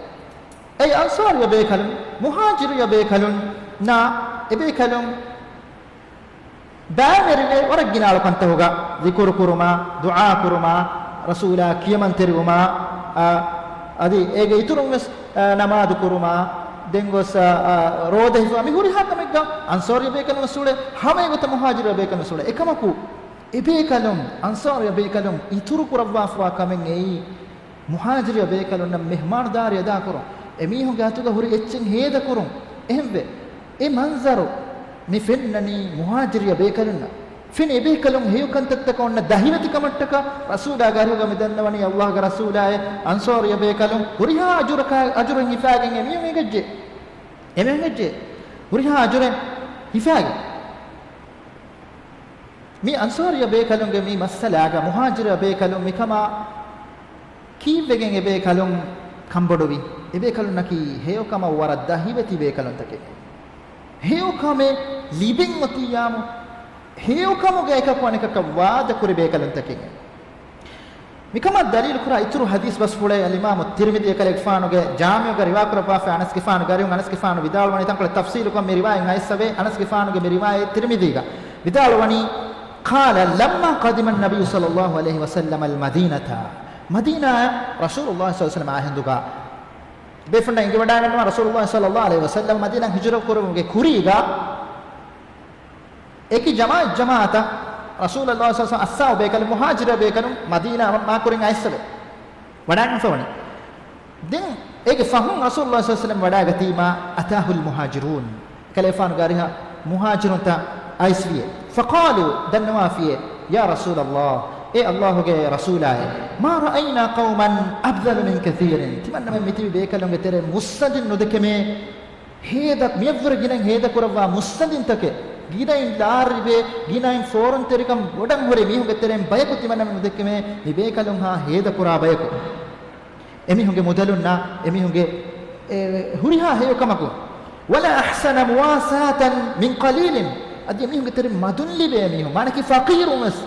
އެއީ އަންޞާރީ ބޭކަލުން، މުހާޖިރީ ބޭކަލުންނާ އެބޭކަލުން ބައިވެރިވޭ ވަރަށް ގިނަ އަޅުކަންތަކުގަ، ޒިކުރު ކުރުމާ، ދުޢާ ކުރުމާ، ރަސޫލާ ކިޔަމަންތެރިވުމާ، އަ، އަދި އޭގެ އިތުރުން ވެސް، އަ، ނަމާދު ކުރުމާ، ދެން ގޮސް، އަ، އަ، ރޯދަ ހިފުމާ، މި ހުރިހާ ކަމެއްގަ އަންޞާރީ ބޭކަލުން ވެސް އުޅޭ، ހަމަ އެގޮތަށް މުހާޖިރީ ބޭކަލުން ވެސް އުޅޭ. އެކަމަކު، އެބޭކަލުން، އަންޞާރީ ބޭކަލުން އިތުރު ކުރައްވާފަވާ ކަމެއް އެއީ، މުހާޖިރީ ބޭކަލުންނަށް މެހްމާންދާރީ އަދާކުރުން، އެމީހުންގެ އަތުގަ ހުރި އެއްޗެއް ހޭދަކުރުން. އެހެންވެ، އެ މަންޒަރު މި ފެންނަނީ މުހާޖިރީ ބޭކަލުންނަށް. ފެނި އެބޭކަލުން ހެޔޮ ކަންތައްތަކަށް އޮންނަ ދަހިވެތި ކަމަށްޓަކާ ރަސޫލާގެ އަރިހުގަ މި ދަންނަވަނީ ﷲގެ ރަސޫލާއޭ، އަންޞާރީ ބޭކަލުން ހުރިހާ އަޖުރަކާ، އަޖުރެއް ހިފާގެން އެމީހުން އެނގައްޖެ. އެމީހުން އެނގައްޖެ. ހުރިހާ އަޖުރެއް ހިފާގެން. މި އަންޞާރީ ބޭކަލުންގެ މި މައްސަލާގަ މުހާޖިރީ ބޭކަލުން މިކަމާ ކީއްވެގެން އެބޭކަލުން ކަންބޮޑުވީ؟ އެބޭކަލުންނަކީ ހެޔޮކަމަށް ވަރަށް ދަހިވެތި ބޭކަލުންތަކެއް. ހެޔޮކަމެއް ލިބެން އޮތިއްޔާމު، ހެޔޮކަމުގަ އެކަކު އަނެކަކަށް ވާދަކުރި ބޭކަލުންތަކެއް. މިކަމަށް ދަލީލުކުރާ އިތުރު ޙަދީޘް ބަސްފުޅެއް އަލްއިމާމު ތިރްމިޛީ އެކަލޭގެފާނުގެ ޖާމިޢުގަ ރިވާކުރައްވާފައި އަނަސްގެފާނުގެ އަރިހުން އަނަސްގެފާނު ވިދާޅުވަނީ ތަންކޮޅެއް ތަފްޞީލުކޮށް މި ރިވާޔަތް އައިސްފަވޭ. އަނަސްގެފާނުގެ މި ރިވާޔަތް ތިރްމިޛީގަ ވިދާޅުވަނީ، قال لما قدم النبي صلى الله عليه وسلم المدينة، މަދީނާއަށް ރަސޫލުﷲ ޞައްލަﷲު ޢަލައިހި ވަސައްލަމަ އާ ހިނދުގަ ބޭފުޅުންނަށް އެނގިވަޑައިގަންނަވާ ރަސޫލުﷲ ޞައްލަﷲު ޢަލައިހި ވަސައްލަމަ މަދީނާއަށް ހިޖުރަ ކުރުމުގެ ކުރީގަ އެކި ޖަމާޢަތް ޖަމާޢަތަށް ރަސޫލުﷲ ޞައްލަﷲު ޢަލައިހި ވަސައްލަމަ އައްސާ ބޭކަލުން މުހާޖިރު ބޭކަލުން މަދީނާ މާކުރިން އައިސްފަވޭ. ވަޑައިގެންފަވަނީ. ދެން އޭގެ ފަހުން ރަސޫލުﷲ ޞައްލަﷲު ޢަލައިހި ވަސައްލަމަ ވަޑައިގަތީމާ، أتاه المهاجرون، ކަލޭފާނުގެ އަރިހަށް މުހާޖިރުންތައް އައިސްފިޔޭ. فقالوا، ދަންނަވާފިޔޭ، يا رسول الله، އޭ ﷲގެ ރަސޫލާއޭ، ما رأينا قوما أبذل من كثير، ތިމަންނަމެން މިތިބި ބޭކަލުންގެ ތެރެއިން މުއްސަނދިން ނުދެކެމޭ. ހޭދަ، މިއަށްވުރެ ގިނައިން ހޭދަކުރައްވާ މުއްސަނދިންތަކެއް، ގިނައިން ލާރިވޭ، ގިނައިން ފޯރުންތެރިކަން ބޮޑަށް ހުރި މީހުންގެ ތެރެއިން ބަޔަކު ތިމަންނަމެން ނުދެކެމޭ، މި ބޭކަލުންހާ ހޭދަކުރާ ބަޔަކު. އެމީހުންގެ މުދަލުންނާ، އެމީހުންގެ، އެ، ހުރިހާ ހެޔޮކަމަކުން. ولا أحسن مواساة من قليل، އަދި އެމީހުންގެ ތެރެއިން މަދުން ލިބޭ މީހުން، މާނަކީ ފަޤީރުން ވެސް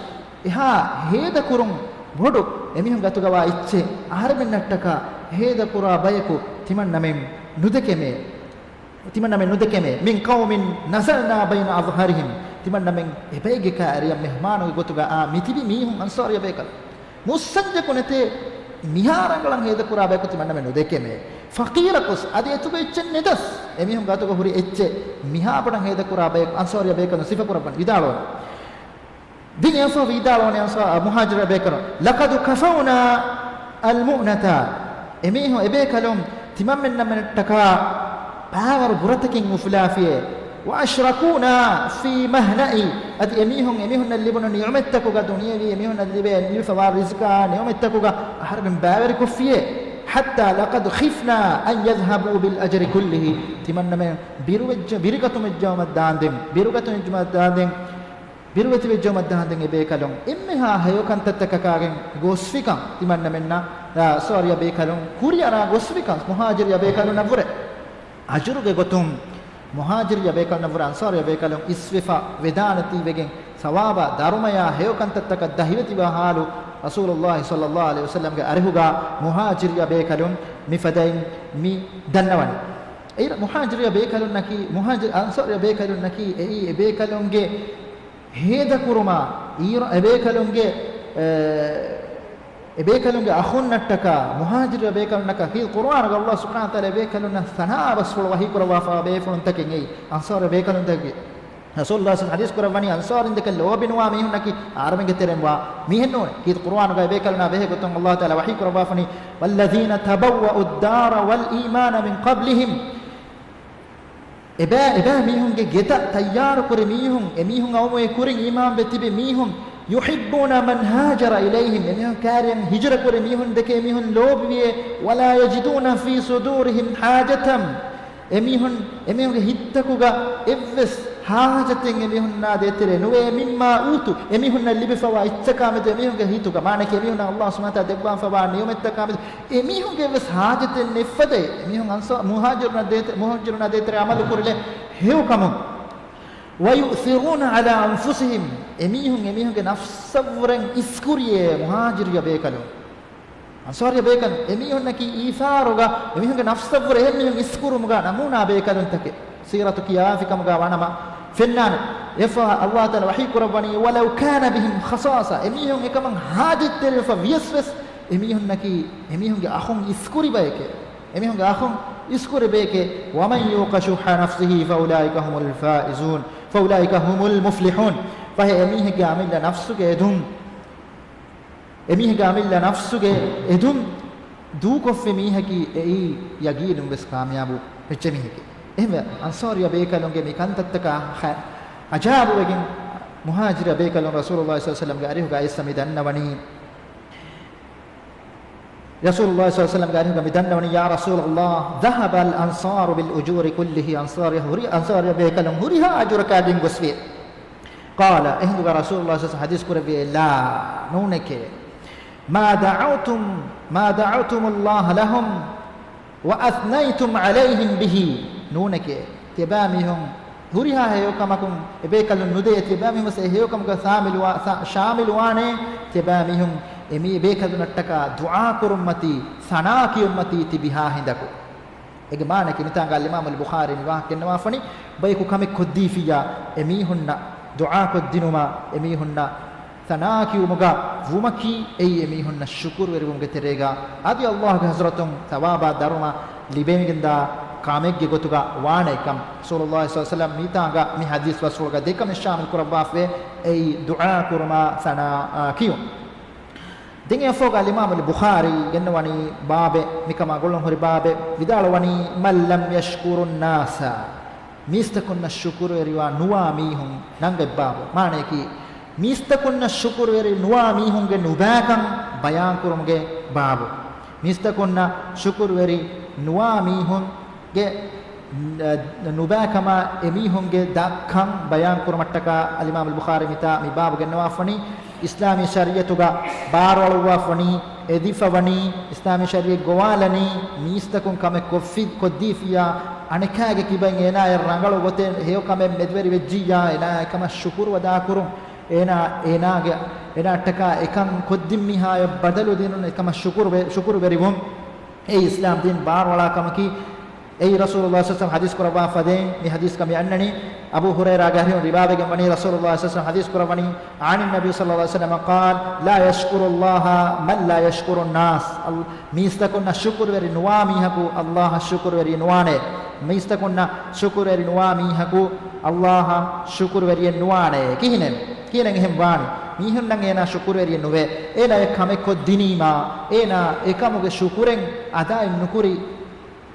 އެހާ ހޭދަކުރުން ބޮޑު އެމީހުންގެ އަތުގަވާ އެއްޗެއް އަހަރެމެންނަށްޓަކާ ހޭދަކުރާ ބަޔަކު ތިމަންނަމެން ނުދެކެމޭ. ތިމަންނަމެން ނުދެކެމޭ. من قوم نزلنا بين أظهرهم، ތިމަންނަމެން އެބައެއްގެ ކައިރިއަށް މެހްމާނުގެ ގޮތުގަ އާ މިތިބި މީހުން އަންޞާރީ ބޭކަލުން. މުއްސަނދިޔަކު ނެތޭ މިހާ ރަނގަޅަށް ހޭދަކުރާ ބަޔަކު ތިމަންނަމެން ނުދެކެމޭ. ފަޤީރަކުސް އަދި އެތުގަ އެއްޗެއް ނެތަސް، އެމީހުންގެ އަތުގަ ހުރި އެއްޗެއް މިހާ ބޮޑަށް ހޭދަކުރާ ބަޔަކު އަންޞާރީ ބޭކަލުން ސިފަކުރައްވަނީ. ވިދާޅުވަނީ. ދިން އެފަ ވިދާޅުވަނީ އަންޞާ-، މުހާޖިރު ބޭކަލުން، لقد كفونا المؤنة، އެމީހުން އެބޭކަލުން ތިމަންމެންނަމެންޓަކާ ބާވަރު ބުރަތަކެއް އުފުލާފިޔޭ. وأشركونا في مهنة، އަދި އެމީހުން އެމީހުންނަށް ލިބުނު ނިޢުމަތްތަކުގަ، ދުނިޔެވީ އެމީހުންނަށް ލިބޭ ލިބިފަވާ ރިޒްޤާ ނިޢުމަތްތަކުގަ އަހަރެމެން ބާވެރިކޮށްފިޔޭ. حتى لقد خفنا أن يذهبوا بالأجر كله، ތިމަންނަމެން ބިރުވެއްޖެ-، ބިރުގަތުމެއްޖައުމަށް ދާންދެން، ބިރުގަތުމެއްޖައުމަށް ދާންދެން، ބިރުވެތިވެއްޖައުމަށް ދާންދެން އެބޭކަލުން އެންމެހާ ހެޔޮކަންތައްތަކަކާގެން ގޮސްފިކަން ތިމަންނަމެންނަށް، އާ، އަންޞާރީ ބޭކަލުން ކުރިއަރާ ގޮސްފިކަން މުހާޖިރީ ބޭކަލުންނަށްވުރެ. އަޖުރުގެ ގޮތުން މުހާޖިރީ ބޭކަލުންނަށްވުރެ އަންޞާރީ ބޭކަލުން އިސްވެފަ ވެދާނެތީވެގެން ސަވާބާ ދަރުމަޔާ ހެޔޮކަންތައްތަކަށް ދަހިވެތިވާ ހާލު ރަސޫލުﷲ ޞައްލަﷲު ޢަލައިހި ވަސައްލަމްގެ އަރިހުގަ މުހާޖިރީ ބޭކަލުން މިފަދައިން މި ދަންނަވަނީ. އޭރު މުހާޖިރީ ބޭކަލުންނަކީ، މުހާޖިރު އަންޞާރީ ބޭކަލުންނަކީ އެއީ އެބޭކަލުންގެ ހޭދަކުރުމާ، އީރު އެބޭކަލުންގެ، އެ، އެބޭކަލުންގެ އަޚުންނަށްޓަކާ މުހާޖިރު ބޭކަލުންނަކަށް ކީރިތި ޤުރުއާނުގަ ﷲ ސުބްޙާނަހޫ ވަތަޢާލާ އެބޭކަލުންނަށް ސަނާ ބަސްފުޅު ވަޙީކުރައްވާފަ ބޭފުޅުންތަކެއް އެއީ އަންޞާރީ ބޭކަލުންތަކެއް. ރަސޫލުﷲ ޙަދީޘް ކުރައްވަނީ އަންޞާރީންދެކެ ލޯބިނުވާ މީހުންނަކީ އަހަރެމެންގެ ތެރެއިން ވާ މީހެއް ނޫނޭ. ކީރިތި ޤުރުއާނުގަ އެބޭކަލުންނާ ބެހޭ ގޮތުން ﷲ ތަޢާލާ ވަޙީ ކުރައްވާފަނީ، والذين تبوأوا الدار والإيمان من قبلهم، އެބައި، އެބައި މީހުންގެ ގެތައް ތައްޔާރުކުރި މީހުން، އެމީހުން އައުމުވެ ކުރިން އީމާންވެ ތިބި މީހުން، يحبون من هاجر إليهم، އެމީހުން ކައިރިއަށް ހިޖުރަކުރި މީހުން ދެކެ އެމީހުން ލޯބިވިޔޭ، ولا يجدون في صدورهم حاجة، އެމީހުން، އެމީހުންގެ ހިތްތަކުގަ އެއްވެސް ހާޖަތެއް އެމީހުންނާ ދޭތެރޭ ނުވޭ، مما أوتوا، އެމީހުންނަށް ލިބިފަވާ އެއްޗަކާމެދު އެމީހުންގެ ހިތުގަ، މާނައަކީ އެމީހުންނަށް ﷲ ސުބްޙާނަހޫ ވަތަޢާލާ ދެއްވާފަވާ ނިޢުމަތްތަކާމެދު އެމީހުންގެ އެއްވެސް ހާޖަތެއް ނެތްފަދައި، އެމީހުން އަންޞާ-، މުހާޖިރުންނަށް ދޭތެ-، މުހާޖިރުންނާ ދޭތެރޭ ޢަމަލު ކުރިލެއް ހެޔޮކަމުން. ويؤثرون على أنفسهم، އެމީހުން އެމީހުންގެ ނަފްސަށްވުރެން އިސްކުރިޔޭ މުހާޖިރު ބޭކަލުން. އަންޞާރީ ބޭކަލުން އެމީހުންނަކީ އީސާރުގަ އެމީހުންގެ ނަފްސަށްވުރެ އެހެން މީހުން އިސްކުރުމުގަ ނަމޫނާ ބޭކަލުންތަކެއް. ސީރަތު ކިޔާފިކަމުގަ ވާނަމަ ފެންނާނެ. އެއަށްފަހު ﷲ ތަޢާލާ ވަޙީ ކުރައްވަނީ، "وَلَوْ كَانَ بِهِمْ خَصَاصَةٌ." އެމީހުން އެކަމަށް ހާޖަތްތެރިވެފަ ވިޔަސް ވެސް އެމީހުންނަކީ އެމީހުންގެ އަޚުން އިސްކުރި ބަޔެކޭ. އެމީހުންގެ އަޚުން އިސްކުރި ބަޔެކޭ. "وَمَنْ يُوقَ شُحَّ نَفْسِهِ فَأُولَٰئِكَ هُمُ الْفَائِزُونَ، فَأُولَٰئِكَ هُمُ الْمُفْلِحُونَ." ފަހެ އެމީހެއްގެ އަމިއްލަ ނަފްސުގެ އެދުން، އެމީހެއްގެ އަމިއްލަ ނަފްސުގެ އެދުން ދޫކޮށްފި މީހަކީ އެއީ ޔަގީނުން ވެސް ކާމިޔާބު ވެއްޖެ މީހެކޭ. އެހެންވެ، އަންޞާރީ ބޭކަލުންގެ މި ކަންތައްތަކާ ހަ-، އަޖާބުވެގެން މުހާޖިރު ބޭކަލުން ރަސޫލުﷲ ޞައްލަﷲ ޢަލައިހި ވަސައްލަމްގެ އަރިހުގަ އައިސް މި ދަންނަވަނީ، ރަސޫލުﷲ ޞައްލަﷲ ޢަލައިހި ވަސައްލަމްގެ އަރިހުގަ މި ދަންނަވަނީ، "يَا رَسُولَ اللَّهِ، ذَهَبَ الْأَنْصَارُ بِالْأُجُورِ كُلِّهَا." އަންޞާރީ ހުރި-، އަންޞާރީ ބޭކަލުން ހުރިހާ އަޖުރަކާ ގެންގޮސްފި. قَالَ، އެހިނދުގަ ރަސޫލުﷲ ޞައްލަﷲ ޢަލައިހި ވަސައްލަމް ޙަދީޘް ކުރެއްވިއޭ، "لَا، ނޫނެކޭ. مَا دَعَوْتُمْ، مَا دَعَوْتُمُ اللَّهَ لَهُمْ وَأَثْنَيْتُمْ عَلَيْهِمْ بِهِ." ނޫނެކޭ، ތިޔަބައިމީހުން ހުރިހާ ހެޔޮކަމަކުން އެބޭކަލުން ނުދޭ، ތިޔަބައިމީހުން ވެސް އެ ހެޔޮކަމުގަ ޝާމިލުވާ-، ޝާ-، ޝާމިލުވާނޭ، ތިޔަބައިމީހުން އެމީ އެބޭކަލުންނަށްޓަކާ ދުޢާ ކުރުންމަތީ، ސަނާ ކިޔުންމަތީ ތިބިހާ ހިނދަކު. އޭގެ މާނައަކީ މިތާނގަ އަލްއިމާމުލް ބުޚާރީ މި ވާހަކަ ގެންނަވާފަނީ، ބަޔަކު ކަމެއް ކޮށްދީފިއްޔާ، އެމީހުންނަށް ދުޢާކޮށްދިނުމާ، އެމީހުންނަށް ސަނާ ކިޔުމުގަ ވުމަކީ، އެއީ އެމީހުންނަށް ޝުކުރުވެރިވުމުގެ ތެރޭގަ އަދި ﷲގެ ޙަޟްރަތުން ޘަވާބާ ދަރުމަ ލިބެމިގެންދާ ކަމެއްގެ ގޮތުގަ ވާނެ ކަމަށް ރަސޫލުﷲ ޞައްލަﷲ ޢަލައިހި ވަސައްލަމް މިތާނގަ މި ޙަދީޘް ބަސްފުޅުގަ ދެކަމެއް ޝާމިލް ކުރައްވާފައި، އެއީ ދުޢާ ކުރުމާ ސަނާ ކިޔުން. ދެން އެއަށްފަހުގަ އަލްއިމާމުލް ބުޚާރީ ގެންނަވަނީ ބާބެއް، މިކަމާ ގުޅުން ހުރި ބާބެއް، ވިދާޅުވަނީ، "مَنْ لَمْ يَشْكُرِ النَّاسَ." މީސްތަކުންނަށް ޝުކުރުވެރިވާ ނުވާ މީހުން ނަންގަތް ބާބު. މާނައަކީ، މީސްތަކުންނަށް ޝުކުރުވެރި ނުވާ މީހުންގެ ނުބައިކަން ބަޔާންކުރުމުގެ ބާބު. މީސްތަކުންނަށް ޝުކުރުވެރި ނުވާ މީހުންގެ ނުބައިކަމާ އެމީހުންގެ ދަށްކަން ބަޔާންކުރުމަށްޓަކާ އަލްއިމާމުލް ބުޚާރީ މިތާ މި ބާބު ގެންނަވާފަނީ، އިސްލާމީ ޝަރީޢަތުގަ ބާރުއަޅުއްވާފަނީ، އެދިފަވަނީ، އިސްލާމީ ޝަރީޢަތް ގޮވާލަނީ، މީސްތަކުން ކަމެއް ކޮށްފި-، ކޮށްދީފިއްޔާ، އަނެކާގެ ކިބައިން އޭނާޔަށް ރަނގަޅު ގޮތެއް ހެޔޮ ކަމެއް މެދުވެރި ވެއްޖިއްޔާ، އޭނާ އެކަމަށް ޝުކުރު އަދާކުރުން، އޭނާ، އޭނާގެ، އޭނާއަށްޓަކާ އެކަން ކޮށްދިން މީހާޔަށް ބަދަލު ދިނުން، އެކަމަށް ޝުކުރު ވެ-، ޝުކުރުވެރިވުން. އެއީ އިސްލާމް ދީން ބާރުއަޅާ ކަމަކީ. އެއީ ރަސޫލުﷲ ޞައްލަﷲ ޢަލައިހި ވަސައްލަމް ޙަދީޘް ކުރައްވާ ފަދައިން މި ޙަދީޘްގަ މި އަންނަނީ. އަބޫ ހުރައިރާގެ އަރިހުން ރިވާވެގެން ވަނީ، ރަސޫލުﷲ ޞައްލަﷲ ޢަލައިހި ވަސައްލަމް ޙަދީޘް ކުރައްވަނީ، عَنِ النَّبِيِّ صَلَّى اللَّهُ عَلَيْهِ وَسَلَّمَ قَالَ، لَا يَشْكُرُ اللَّهَ مَنْ لَا يَشْكُرُ النَّاسَ. އަލް-، މީސްތަކުންނަށް ޝުކުރުވެރި ނުވާ މީހަކު ﷲ އަށް ޝުކުރުވެރި ނުވާނެ. މީސްތަކުންނަށް ޝުކުރުވެރި ނުވާ މީހަކު ﷲ އަށް ޝުކުރުވެރިއެއް ނުވާނެ. ކިހިނެއް؟ ކިހިނެއް އެހެން ވާނީ؟ މީހުންނަށް އޭނާ ޝުކުރުވެރިއެއް ނުވޭ. އޭނާ އެ ކަމެއް ކޮށްދިނީމާ، އޭނާ އެކަމުގެ ޝުކުރެއް އަދާއެއް ނުކުރި،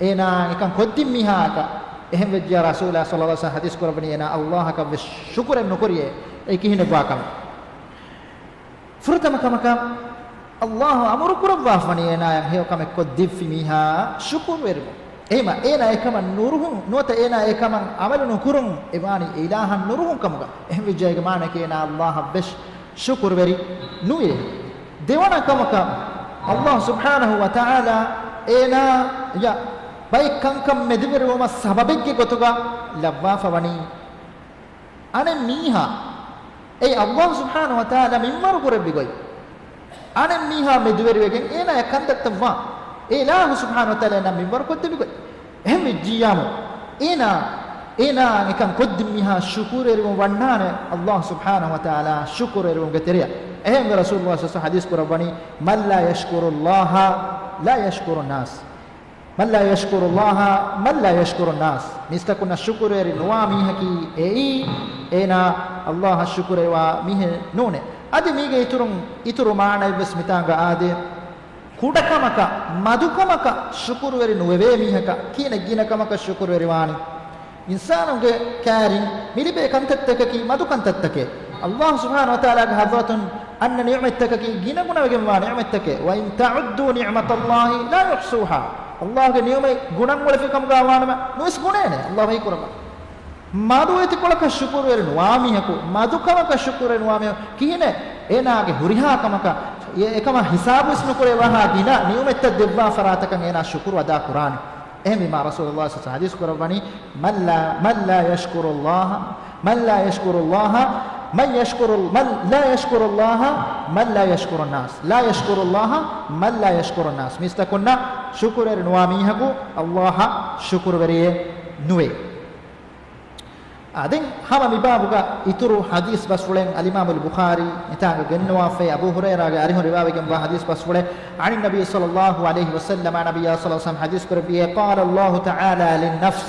އޭނާ އެކަން ކޮށްދިން މީހާއަކަށް އެހެން ވެއްޖިޔާ ރަސޫލާ ޞައްލަﷲ ޢަލައިހި ވަސައްލަމަ ޙަދީޘް ކުރައްވަނީ އޭނާ ﷲ އަކަށް ވެސް ޝުކުރެއް ނުކުރިޔޭ. އެއީ ކިހިނެއް ވާ ކަމެއް؟ ފުރަތަމަ ކަމަކަށް ﷲ އަމުރު ކުރައްވާފަނީ އޭނާޔަށް ހެޔޮ ކަމެއް ކޮށްދިއްފި މީހާ ޝުކުރުވެރިވުން. އެހެމަ އޭނާ އެކަމަށް ނުރުހުން، ނުވަތަ އޭނާ އެކަމަށް ޢަމަލު ނުކުރުން އެވާނީ އިލާހަށް ނުރުހުން ކަމުގަ. އެހެން ވެއްޖެ އޭގެ މާނައަކީ އޭނާ ﷲ އަށް ވެސް ޝުކުރުވެރި ނުވޭ. ދެވަނަ ކަމަކަށް، ﷲ ސުބްޙާނަހޫ ވަތަޢާލާ އޭނާޔަށް ބައެއް ކަންކަން މެދުވެރިވުމަށް ސަބަބެއްގެ ގޮތުގަ ލައްވާފަ ވަނީ އަނެއް މީހާ. އެއީ ﷲ ސުބްޙާނަހޫ ވަތަޢާލާ މިންވަރު ކުރެއްވި ގޮތް. އަނެއް މީހާ މެދުވެރިވެގެން އޭނާޔަށް ކަންތައްތައް ވާން. އެ އިލާހު ސުބްޙާނަހޫ ވަތަޢާލާ އޭނާ މިންވަރު ކޮށްދެއްވި ގޮތް. އެހެން ވެއްޖިއްޔާމު، އޭނާ، އޭނާ އެކަން ކޮށްދިން މީހާ ޝުކުރުވެރިވުން ވަންނާނެ ﷲ ސުބްޙާނަހޫ ވަތަޢާލާ ޝުކުރުވެރިވުމުގެ ތެރެއަށް. އެހެންވެ ރަސޫލުﷲ ޞައްލަﷲ ޢަލައިހި ވަސައްލަމަ ޙަދީޘް ކުރައްވަނީ، مَنْ لَا يَشْكُرُ اللَّهَ لَا يَشْكُرُ النَّاسَ. مَنْ لَا يَشْكُرُ اللَّهَ مَنْ لَا يَشْكُرُ النَّاسَ. މީސްތަކުންނަށް ޝުކުރުވެރި ނުވާ މީހަކީ އެއީ، އޭނާ ﷲ އަށް ޝުކުރުވެރިވާ މީހެއް ނޫނޭ. އަދި މީގެ އިތުރުން، އިތުރު މާނައެއްވެސް މިތާނގަ އާދޭ. ކުޑަކަމަކަށް، މަދުކަމަކަށް ޝުކުރުވެރި ނުވެވޭ މީހަކަށް ކިހިނެއް ގިނަ ކަމަކަށް ޝުކުރުވެރިވާނީ؟ އިންސާނުގެ ކައިރިން މިލިބޭ ކަންތައްތަކަކީ މަދު ކަންތައްތަކެއް. ﷲ ސުބްޙާނަހޫ ވަތަޢާލާގެ ޙަޟްރަތުން އަންނަ ނިޢުމަތްތަކަކީ ގިނަގުނަވެގެންވާ ނިޢުމަތްތަކެއް. وَإِنْ تَعُدُّوا نِعْمَتَ اللَّهِ لَا تُحْصُوهَا. ﷲގެ ނިޢުމަތް ގުނަން އުޅެފިކަމުގަ ވާނަމަ ނުވެސް ގުނޭނެ. ﷲ ވަޙީ ކުރައްވާ. މަދު އެތިކޮޅަކަށް ޝުކުރުވެރި ނުވާ މީހަކު، މަދު ކަމަކަށް ޝުކުރުވެރި ނުވާ މީހަކު ކިހިނެއް އޭނާގެ ހުރިހާ ކަމަކަށް އެ-، އެކަމަށް ހިސާބުވެސް ނުކުރެވޭ ވަހާ ގިނަ ނިޢުމަތްތައް ދެއްވާ ފަރާތަކަށް އޭނާ ޝުކުރު އަދާ ކުރާނެ؟ އެހެންވީމާ ރަސޫލުﷲ ޞައްލަﷲ ޢަލައިހި ވަސައްލަމަ ޙަދީޘް ކުރައްވަނީ، مَنْ لَا، مَنْ لَا يَشْكُرُ اللَّهَ، مَنْ لَا يَشْكُرُ اللَّهَ من يشكر، من لا يشكر الله، من لا يشكر الناس. لا يشكر الله، من لا يشكر الناس. މީސްތަކުންނަށް ޝުކުރުވެރި ނުވާ މީހަކު ﷲ އަށް ޝުކުރުވެރިއެއް ނުވޭ. އާ، ދެން ހަމަ މި ބާބުގަ އިތުރު ޙަދީޘް ބަސްފުޅެއް އަލްއިމާމުލް ބުޚާރީ މިތާގަ ގެންނަވާފައި، އަބޫ ހުރައިރާގެ އަރިހުން ރިވާވެގެންވާ ޙަދީޘް ބަސްފުޅެއް، عن النبي صلى الله عليه وسلم، ނަބިއްޔާ ޞައްލަﷲު ޢަލައިހި ވަސައްލަމަ ޙަދީޘް ކުރެއްވިއޭ، قال الله تعالى للنفس،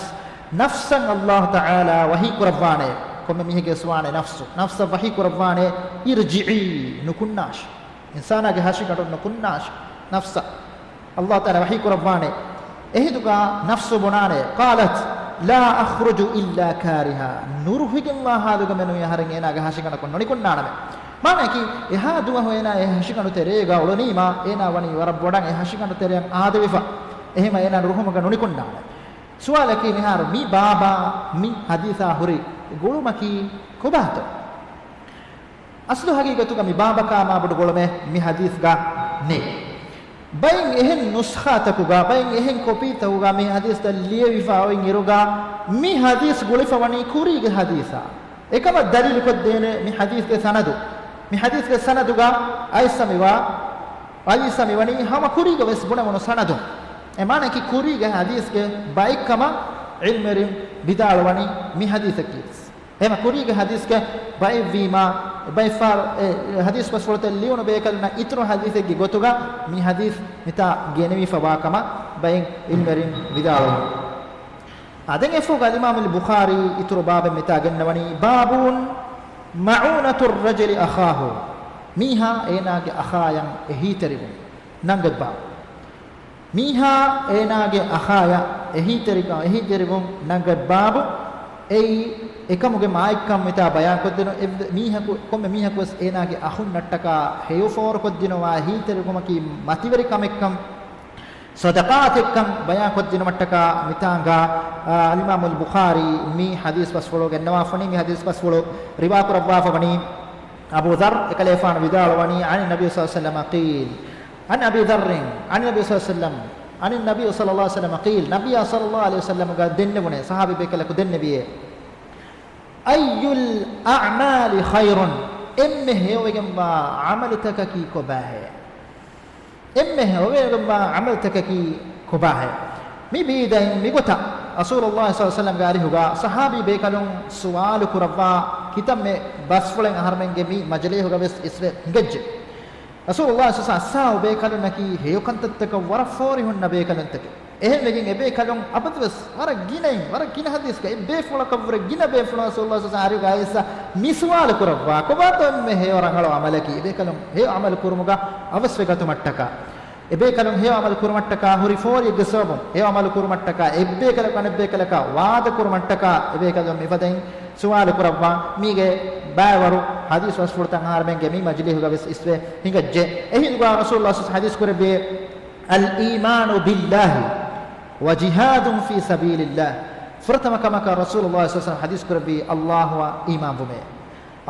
ނަފްސަށް ﷲ ތަޢާލާ ވަޙީ ކުރައްވާނެ. ކޮންމެ މީހެއްގެ ވެސް ވާނެ ނަފްސު، ނަފްސަށް ވަޙީ ކުރައްވާނެ، ارجعي، ނުކުންނާށި. އިންސާނާގެ ހަށިގަނޑު ނުކުންނާށި. ނަފްސަށް ﷲ ތަޢާލާ ވަޙީ ކުރައްވާނެ. އެހިނދުގަ ނަފްސު ބުނާނެ، قالت لا أخرج إلا كارها، ނުރުހިގެންވާ ޙާލުގަ މެނުވީ އަހަރެން އޭނާގެ ހަށިގަނޑަކުން ނުނިކުންނާނަމޭ. މާނައަކީ، އެހާ ދުވަހު އޭނާ އެ ހަށިގަނޑު ތެރޭގަ އުޅުނީމާ، އޭނާ ވަނީ ވަރަށް ބޮޑަށް އެ ހަށިގަނޑު ތެރެއަށް އާދެވިފަ. އެހެމަ އޭނާ ނުރުހުމުގަ ނުނިކުންނާނެ. ސުވާލަކީ، މިހާރު މި ބާބާ މި ޙަދީޘާ ހުރި ގުޅުމަކީ ކޮބާތޯ؟ އަސްލު ޙަޤީޤަތުގަ މި ބާބަކާ މާބޮޑު ގުޅުމެއް މި ޙަދީޘްގަ ނެތް. ބައެއް އެހެން ނުސްޚާތަކުގަ، ބައެއް އެހެން ކޮޕީތަކުގަ މި ޙަދީޘްތައް ލިޔެވިފަ އޮތް އިރުގަ، މި ޙަދީޘް ގުޅިފަ ވަނީ ކުރީގެ ޙަދީޘާ. އެކަމަށް ދަލީލުކޮށްދޭނެ މި ޙަދީޘްގެ ސަނަދު. މި ޙަދީޘްގެ ސަނަދުގަ އައިސަ މިވާ، އައިސަ މިވަނީ ހަމަ ކުރީގަ ވެސް ބުނެވުނު ސަނަދުން. އެ މާނައަކީ ކުރީގެ ޙަދީޘްގެ ބައެއްކަމަށް ޢިލްމުވެރިން ވިދާޅުވަނީ މި ޙަދީޘަކީ ވެސް. އެހެމަ ކުރީގެ ޙަދީޘްގެ ބައެއްވީމާ، ބައެއްފަހަރު އެ ޙަދީޘް ބަސްފުޅުތައް ލިޔުނު ބޭކަލުންނަށް އިތުރު ޙަދީޘެއްގެ ގޮތުގަ މި ޙަދީޘް މިތާ ގެނެވިފަ ވާކަމަށް ބައެއް ޢިލްމުވެރިން ވިދާޅުވި. އާ، ދެން އެފޯގަ އަލްއިމާމުލް ބުޚާރީ އިތުރު ބާބެއް މިތާ ގެންނަވަނީ، باب معونة الرجل أخاه، މީހާ އޭނާގެ އަޚާޔަށް އެހީތެރިވުން ނަންގަތް ބާބު. މީހާ އޭނާގެ އަޚާޔަށް އެހީތެރިކަން، އެހީތެރިވުން ނަންގަތް ބާބު. އެއީ އެކަމުގެ މާތްކަން މިތާ ބަޔާންކޮށްދިނު، އެއްވެ-، މީހަކު، ކޮންމެ މީހަކު ވެސް އޭނާގެ އަޚުންނަށްޓަކާ ހެޔޮ ފޯރުކޮށްދިނުމާ އެހީތެރިކުމަކީ މަތިވެރި ކަމެއްކަން، ޞަދަޤާތެއްކަން ބަޔާންކޮށްދިނުމަށްޓަކާ މިތާނގާ، އާ، އަލްއިމާމުލް ބުޚާރީ މި ޙަދީޘް ބަސްފުޅު ގެންނަވާފަނީ، މި ޙަދީޘް ބަސްފުޅު ރިވާކުރައްވާފަވަނީ އަބޫ ޛައްރު އެކަލޭފާނު ވިދާޅުވަނީ، عن النبي صلى الله عليه وسلم قيل، عن أبي ذر عن النبي صلى الله عليه وسلم، عن النبي صلى الله عليه وسلم قيل، ނަބިއްޔާ ޞައްލަﷲު ޢަލައިހި ވަސައްލަމަގަ ދެންނެވުނޭ، ޞަޙާބީ ބޭކަލަކު ދެންނެވިއޭ، أي الأعمال خير، އެންމެ ހެޔޮވެގެންވާ ޢަމަލުތަކަކީ ކޮބާހޭ؟ އެންމެ ހެޔޮވެގެންވާ ޢަމަލުތަކަކީ ކޮބާހޭ؟ މި ބީދައިން މިގޮތަށް ރަސޫލުﷲ ޞައްލަﷲު ޢަލައިހި ވަސައްލަމްގެ އަރިހުގަ ޞަޙާބީ ބޭކަލުން ސުވާލު ކުރައްވާ ކިތައްމެ ބަސްފުޅެއް އަހަރުމެންގެ މި މަޖިލީހުގަ ވެސް އިސްވެ ހިނގައްޖެ. ރަސޫލުﷲ ޞައްލަﷲު ޢަލައިހި ވަސައްލަމް އަޞްޙާބު ބޭކަލުންނަކީ ހެޔޮކަންތައްތަކަށް ވަރަށް ފޯރިހުންނަ ބޭކަލުންތަކެއް. އެހެންވެގެން އެބޭކަލުން އަބަދުވެސް ވަރަށް ގިނައިން، ވަރަށް ގިނަ ޙަދީޘްގަ އެއްބޭފުޅަކަށްވުރެ ގިނަ ބޭފުޅުން ރަސޫލުﷲ ޞައްލަﷲު ޢަލައިހި ވަސައްލަމް އަރިހުގަ އައިސް މި ސުވާލު ކުރައްވާ، ކޮބާތޯ އެންމެ ހެޔޮ ރަނގަޅު ޢަމަލަކީ؟ އެބޭކަލުން ހެޔޮ ޢަމަލު ކުރުމުގަ އަވަސްވެ ގަތުމަށްޓަކާ، އެބޭކަލުން ހެޔޮ ޢަމަލު ކުރުމަށްޓަކާ ހުރި ފޯރިއެއްގެ ސަބަބުން، ހެޔޮ ޢަމަލު ކުރުމަށްޓަކާ އެއްބޭކަލަކު އަނެއްބޭކަލަކާ ވާދަ ކުރުމަށްޓަކާ އެބޭކަލުން މިފަދައިން ސުވާލު ކުރައްވާ. މީގެ ބައިވަރު ޙަދީޘް ބަސްފުޅުތައް އަހަރުމެންގެ މި މަޖިލީހުގަ ވެސް އިސްވެ ހިނގައްޖެ. އެހިނދުގަ ރަސޫލުﷲ ޞައްލަﷲު ޢަލައިހި ވަސައްލަމް ޙަދީޘް ކުރެއްވި، الإيمان بالله وجهاد في سبيل الله. ފުރަތަމަ ކަމަކަށް ރަސޫލުﷲ ޞައްލަﷲު ޢަލައިހި ވަސައްލަމް ޙަދީޘް ކުރެއްވީ ﷲ އަށް އީމާންވުމޭ.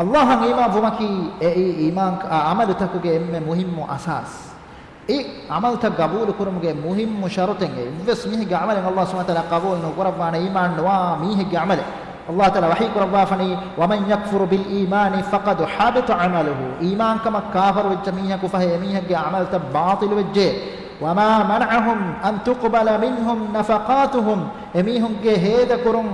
ﷲ އަށް އީމާންވުމަކީ އެއީ އީމާން ޢަމަލުތަކުގެ އެންމެ މުހިއްމު އަސާސް. އެ ޢަމަލުތައް ޤަބޫލު ކުރުމުގެ މުހިއްމު ޝަރުޠެއް. އެއްވެސް މީހެއްގެ ޢަމަލެއް ﷲ ސުބްޙާނަހޫ ވަތަޢާލާ ޤަބޫލު ނުކުރައްވާނެ އީމާން ނުވާ މީހެއްގެ ޢަމަލެއް. ﷲ ތަޢާލާ ވަޙީ ކުރައްވާފަނީ، ومن يكفر بالإيمان فقد حبط عمله. އީމާންކަމަށް ކާފަރުވެއްޖެ މީހަކު ފަހެ އެމީހެއްގެ ޢަމަލުތައް ބާޠިލުވެއްޖެ. وما منعهم أن تقبل منهم نفقاتهم. އެމީހުންގެ ހޭދަކުރުން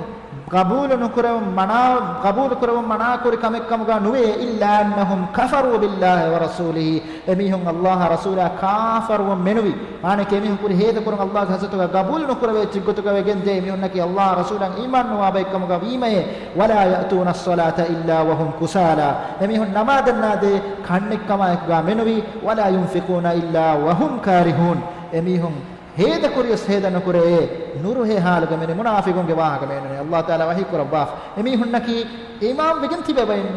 ޤަބޫލު ނުކުރެވުން މަނާ، ޤަބޫލު ކުރެވުން މަނާކުރި ކަމެއްކަމުގަ ނުވޭ، إلا أنهم كفروا بالله ورسوله. އެމީހުން ﷲ އާ ރަސޫލާ ކާފަރުވުން މެނުވީ. މާނައަކީ އެމީހުން ކުރި ހޭދަކުރުން ﷲ ގެ ޙަޟްރަތުގަ ޤަބޫލު ނުކުރެވޭ އެއްޗެއްގޮތުގަ ވެގެންދޭ. އެމީހުންނަކީ ﷲ އާ ރަސޫލަށް އީމާން ނުވާ ބައެއްކަމުގަ ވީމައޭ. ولا يأتون الصلاة إلا وهم كسالى. އެމީހުން ނަމާދަށް ނާދޭ ކަންނެއްކަމާއެކުގަ މެނުވީ. ولا ينفقون إلا وهم كارهون. އެމީހުން ހޭދަކުރިޔަސް ހޭދަ ނުކުރެއޭ، ނުރުހޭ ޙާލުގަ މެނުވީ. މުނާފިޤުންގެ ވާހަކަ މޭނުނޭ. ﷲ ތަޢާލާ ވަޙީ ކުރައްވާފަ. އެމީހުންނަކީ އީމާން ވެގެން ތިބޭ ބައެއް.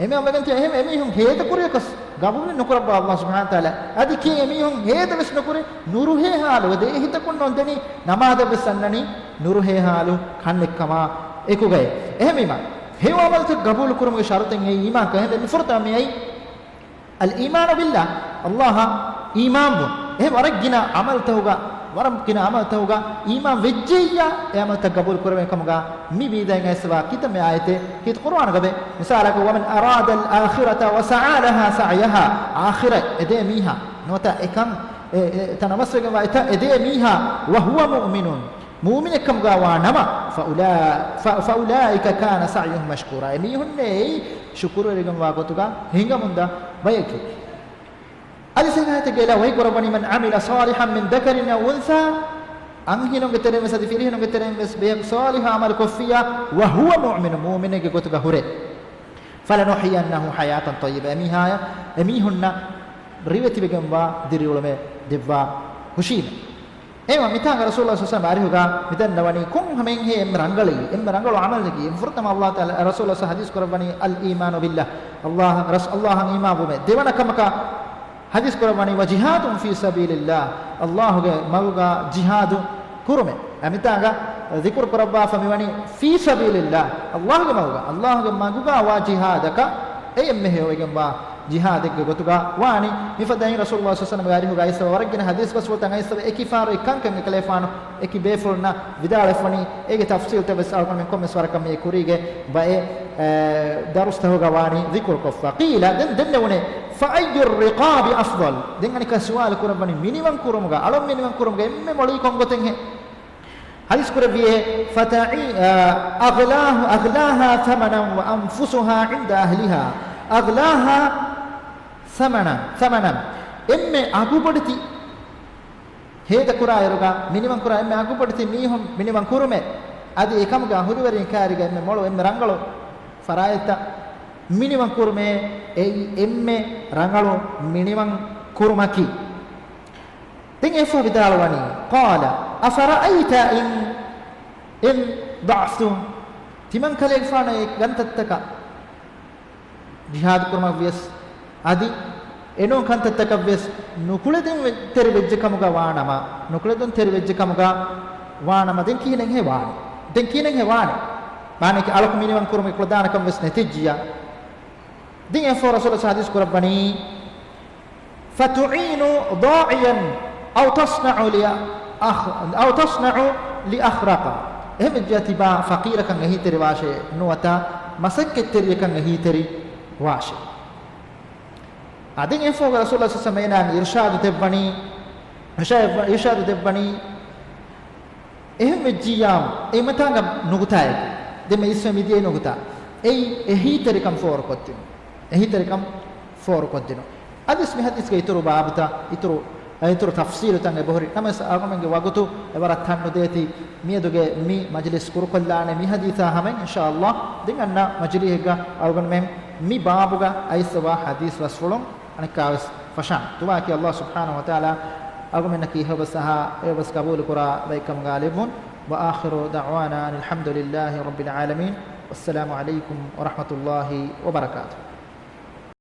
އެމީހުން ވެގެން ތިބޭ. އެހެން އެމީހުން ހޭދަކުރިޔަކަސް ޤަބޫލެއް ނުކުރައްވާ ﷲ ސުބްޙާނަހޫ ވަތަޢާލާ. އަދި ކީ އެމީހުން ހޭދަވެސް ނުކުރޭ، ނުރުހޭ ޙާލު ވެދޭ. އެހިތަކުން ނޯންދެނީ ނަމާދަށްވެސް އަންނަނީ ނުރުހޭ ޙާލު ކަންނެއްކަމާ އެކުގައި. އެހެންވީމަ ހެޔޮ ޢަމަލުތައް ޤަބޫލު ކުރުމުގެ ޝަރުޠެއް އެއީ އީމާންކަން. އެހެންވެ މިފުރަތަމަ މިއައީ الإيمان بالله، ﷲ އަށް އީމާންވުން. އެހެން ވަރަށް ގިނަ ޢަމަލުތަކުގަ ވަރަށް ގިނަ ޢަމަލުތަކުގަ އީމާން ވެއްޖެއްޔާ، އެ ޢަމަލުތައް ގަބޫލު ކުރެވޭ ކަމުގަ މި ވީދައިން އައިސްވާ ކިތައްމެ އާޔަތެއް ކީރިތި ޤުރުއާނުގަ ވޭ. މިސާލަކަށް، وَمَنْ أَرَادَ الْآخِرَةَ وَسَعَىٰ لَهَا سَعْيَهَا، އާޚިރަތް އެދޭ މީހާ، ނުވަތަ އެކަން އެ، އެ، ތަނަވަސްވެގެންވާ އެތައް އެދޭ މީހާ، وَهُوَ مُؤْمِنٌ، މުއުމިނެއްކަމުގަ ވާ ނަމަ، فَأُولَٰ، ف، فَأُولَٰئِكَ كَانَ سَعْيُهُمْ مَشْكُورًا، އެމީހުންނޭ އެއީ ޝުކުރުވެރިގެންވާ ގޮތުގަ ހިނގަމުންދާ ބަޔަކީ. އަދި އެއް އާޔަތެއްގައި ވަޙީ ކުރައްވަނީ، مَنْ عَمِلَ صَالِحًا مِنْ ذَكَرٍ أَوْ أُنْثَىٰ، އަންހެނުންގެ ތެރެއިން ވެސް އަދި ފިރިހެނުންގެ ތެރެއިން ވެސް ބެހޭ ޞާލިޙު ޢަމަލު ކޮށްފިއްޔާ، وَهُوَ مُؤْمِنٌ، މުއުމިނެއްގެ ގޮތުގަ ހުރޭ، فَلَنُحْيِيَنَّهُ حَيَاةً طَيِّبَةً، އެމީހާޔަށް، އެމީހުންނަށް ރިވެތިވެގެންވާ ދިރިއުޅުމެއް ދެއްވާ ހުށީމެ. އެހެންވީމަ މިތާނގަ ރަސޫލުﷲ ޞައްލަﷲ ޢަލައިހި ވަސައްލަމަ އަރިހުގަ މިދަންނަވަނީ ކޮން ހަމައެއްހޭ އެންމެ ރަނގަޅީ، އެންމެ ރަނގަޅު ޢަމަލަކީ. ފުރަތަމަ ﷲ ތަޢާލާ، ރަސޫލުﷲ ޙަދީޘް ކުރައްވަނީ، الْإِيمَانُ بِاللَّهِ، ﷲ، ރަސް، ﷲ އަށް އީމާންވުމޭ. ދެވަނަ ކަމަކަށް ޙަދީޘް ކުރައްވަނީ، وَجِهَادٌ فِي سَبِيلِ اللَّهِ، ﷲ ގެ މަގުގަ ޖިހާދު ކުރުމޭ. އެ މިތާނގަ ޛިކުރު ކުރައްވާފަ މިވަނީ، فِي سَبِيلِ اللَّهِ، ﷲ ގެ މަގުގަ، ﷲ ގެ މަގުގަ ވާ ޖިހާދަކަށް އެ އެންމެހެޔޮވެގެންވާ ޖިހާދެއްގެ ގޮތުގަ ވާނީ. މިފަދައިން ރަސޫލުﷲ ޞައްލަﷲ ޢަލައިހި ވަސައްލަމަ އަރިހުގަ އައިސްފަ ވަރަށް ގިނަ ޙަދީޘް ބަސްފުޅުތައް އައިސްފަ އެކި ފަހަރު އެކަންކަން އެކަލޭފާނު އެކި ބޭފުޅުންނަށް ވިދާޅުވެފަވަނީ. އޭގެ ތަފްޞީލުތައް ވެސް އަޅުގަނޑުމެން ކޮންމެސް ވަރަކަށް މި ކުރީގެ ބައެއް، އެ، ދަރުސްތަކުގަ ވާނީ ޛިކުރު ކޮށްފަ. قِيلَ، ދެން ދެންނެވުނޭ، فَأَيُّ الرِّقَابِ أَفْضَلُ؟ ދެން އަނެއްކާ ސުވާލު ކުރައްވަނީ، މިނިވަން ކުރުމުގަ، އަޅުން މިނިވަން ކުރުމުގަ އެންމެ މޮޅީ ކޮން ގޮތެއްހޭ؟ ޙަދީޘް ކުރެއްވިއޭ، ފަތަޢީ، އަ، أَغْلَاهُ، أَغْلَاهَا ثَمَنًا وَأَنْفُسُهَا عِنْدَ أَهْلِهَا. أَغْلَاهَا ثَمَنًا، ثَمَنًا. އެންމެ އަގުބޮޑެތި ހޭދަކުރާއިރުގަ، މިނިވަންކުރާ އެންމެ އަގުބޮޑެތި މީހުން މިނިވަން ކުރުމޭ. އަދި އެކަމުގަ ހުރިވެރިން ކާރިގަ އެންމެ މޮޅު، އެންމެ ރަނގަޅު ފަރާތްތައް މިނިވަން ކުރުމޭ. އެއީ އެންމެ ރަނގަޅު މިނިވަން ކުރުމަކީ. ދެން އެއަށްފަހު ވިދާޅުވަނީ، قَالَ أَفَرَأَيْتَ إِنْ، إِنْ ضَعُفْتُ، ތިމަން ކަލޭގެފާނު އެ ކަންތައްތަކަށް ޖިހާދު ކުރުމަށް ވިޔަސް، އަދި އެނޫން ކަންތައްތަކަށް ވެސް ނުކުޅެދުން ވެ-، ތެރިވެއްޖެ ކަމުގަ ވާނަމަ، ނުކުޅެދުން ތެރިވެއްޖެ ކަމުގަ ވާނަމަ، ދެން ކިހިނެއްހޭ ވާނެ؟ ދެން ކިހިނެއްހޭ ވާނެ؟ މާނައަކީ އަޅަކު މިނިވަން ކުރުމުގެ ކުޅަދާނަކަން ވެސް ނެތިއްޖިއްޔާ. ދެން އެއަށްފަހު ރަސޫލު ޙަދީޘް ކުރައްވަނީ، فَتُعِينُ ضَاعِيًا أَوْ تَصْنَعُ لِأَخْ-، أَوْ تَصْنَعُ لِأَخْرَقَ. އެހެންވެއްޖެއްޔާ ތިބާ ފަޤީރަކަށް އެހީތެރިވާށޭ، ނުވަތަ މަސައްކަތްތެރިޔަކަށް އެހީތެރިވާށޭ. އަދި އެއަށްފަހު ރަސޫލު ޞައްލަﷲ ޢަލައިހި ވަސައްލަމަ އޭނާއަށް އިރުޝާދު ދެއްވަނީ، އިރުޝާ-، އިރުޝާދު ދެއްވަނީ، އެހެން ވެއްޖިއްޔާ، އެ މަތާނގަ ނުކުތާއެއް، ދެންމެ އިސްވެ މިދިޔައީ ނުކުތާ. އެއީ އެހީތެރިކަން ފޯރުކޮށްދިނުން. އެހީތެރިކަން ފޯރުކޮށްދިނުން. އަދިވެސް މި ޙަދީޘްގެ އިތުރު ބާބުތައް، އިތުރު، އިތުރު ތަފްޞީލުތައް އެބަހުރި. ނަމަވެސް އަޅުގަނޑުމެންގެ ވަގުތު އެވަރަށް ތަން ނުދޭތީ، މިއަދުގެ މި މަޖިލިސް ކުރުކޮށްލާނެ މި ޙަދީޘާ ހަމައިން، އިންޝާﷲ. ދެން އަންނަ މަޖިލީހެއްގަ އަޅުގަނޑުމެން މި ބާބުގަ އައިސްފަވާ ޙަދީޘް ބަސްފުޅުން އަނެއްކާވެސް ފަށާނެ. ދުޢާއަކީ ﷲ ސުބްޙާނަހޫ ވަތަޢާލާ އަޅުގަނޑުމެންނަކީ އެހާ އެބަސް ޤަބޫލުކުރާ ބައެއްކަމުގަ ލެއްވުން. وَآخِرُ دَعْوَانَا أَنِ الْحَمْدُ لِلَّهِ رَبِّ الْعَالَمِينَ. وَالسَّلَامُ عَلَيْكُمْ وَرَحْمَةُ اللَّهِ وَبَرَكَاتُهُ.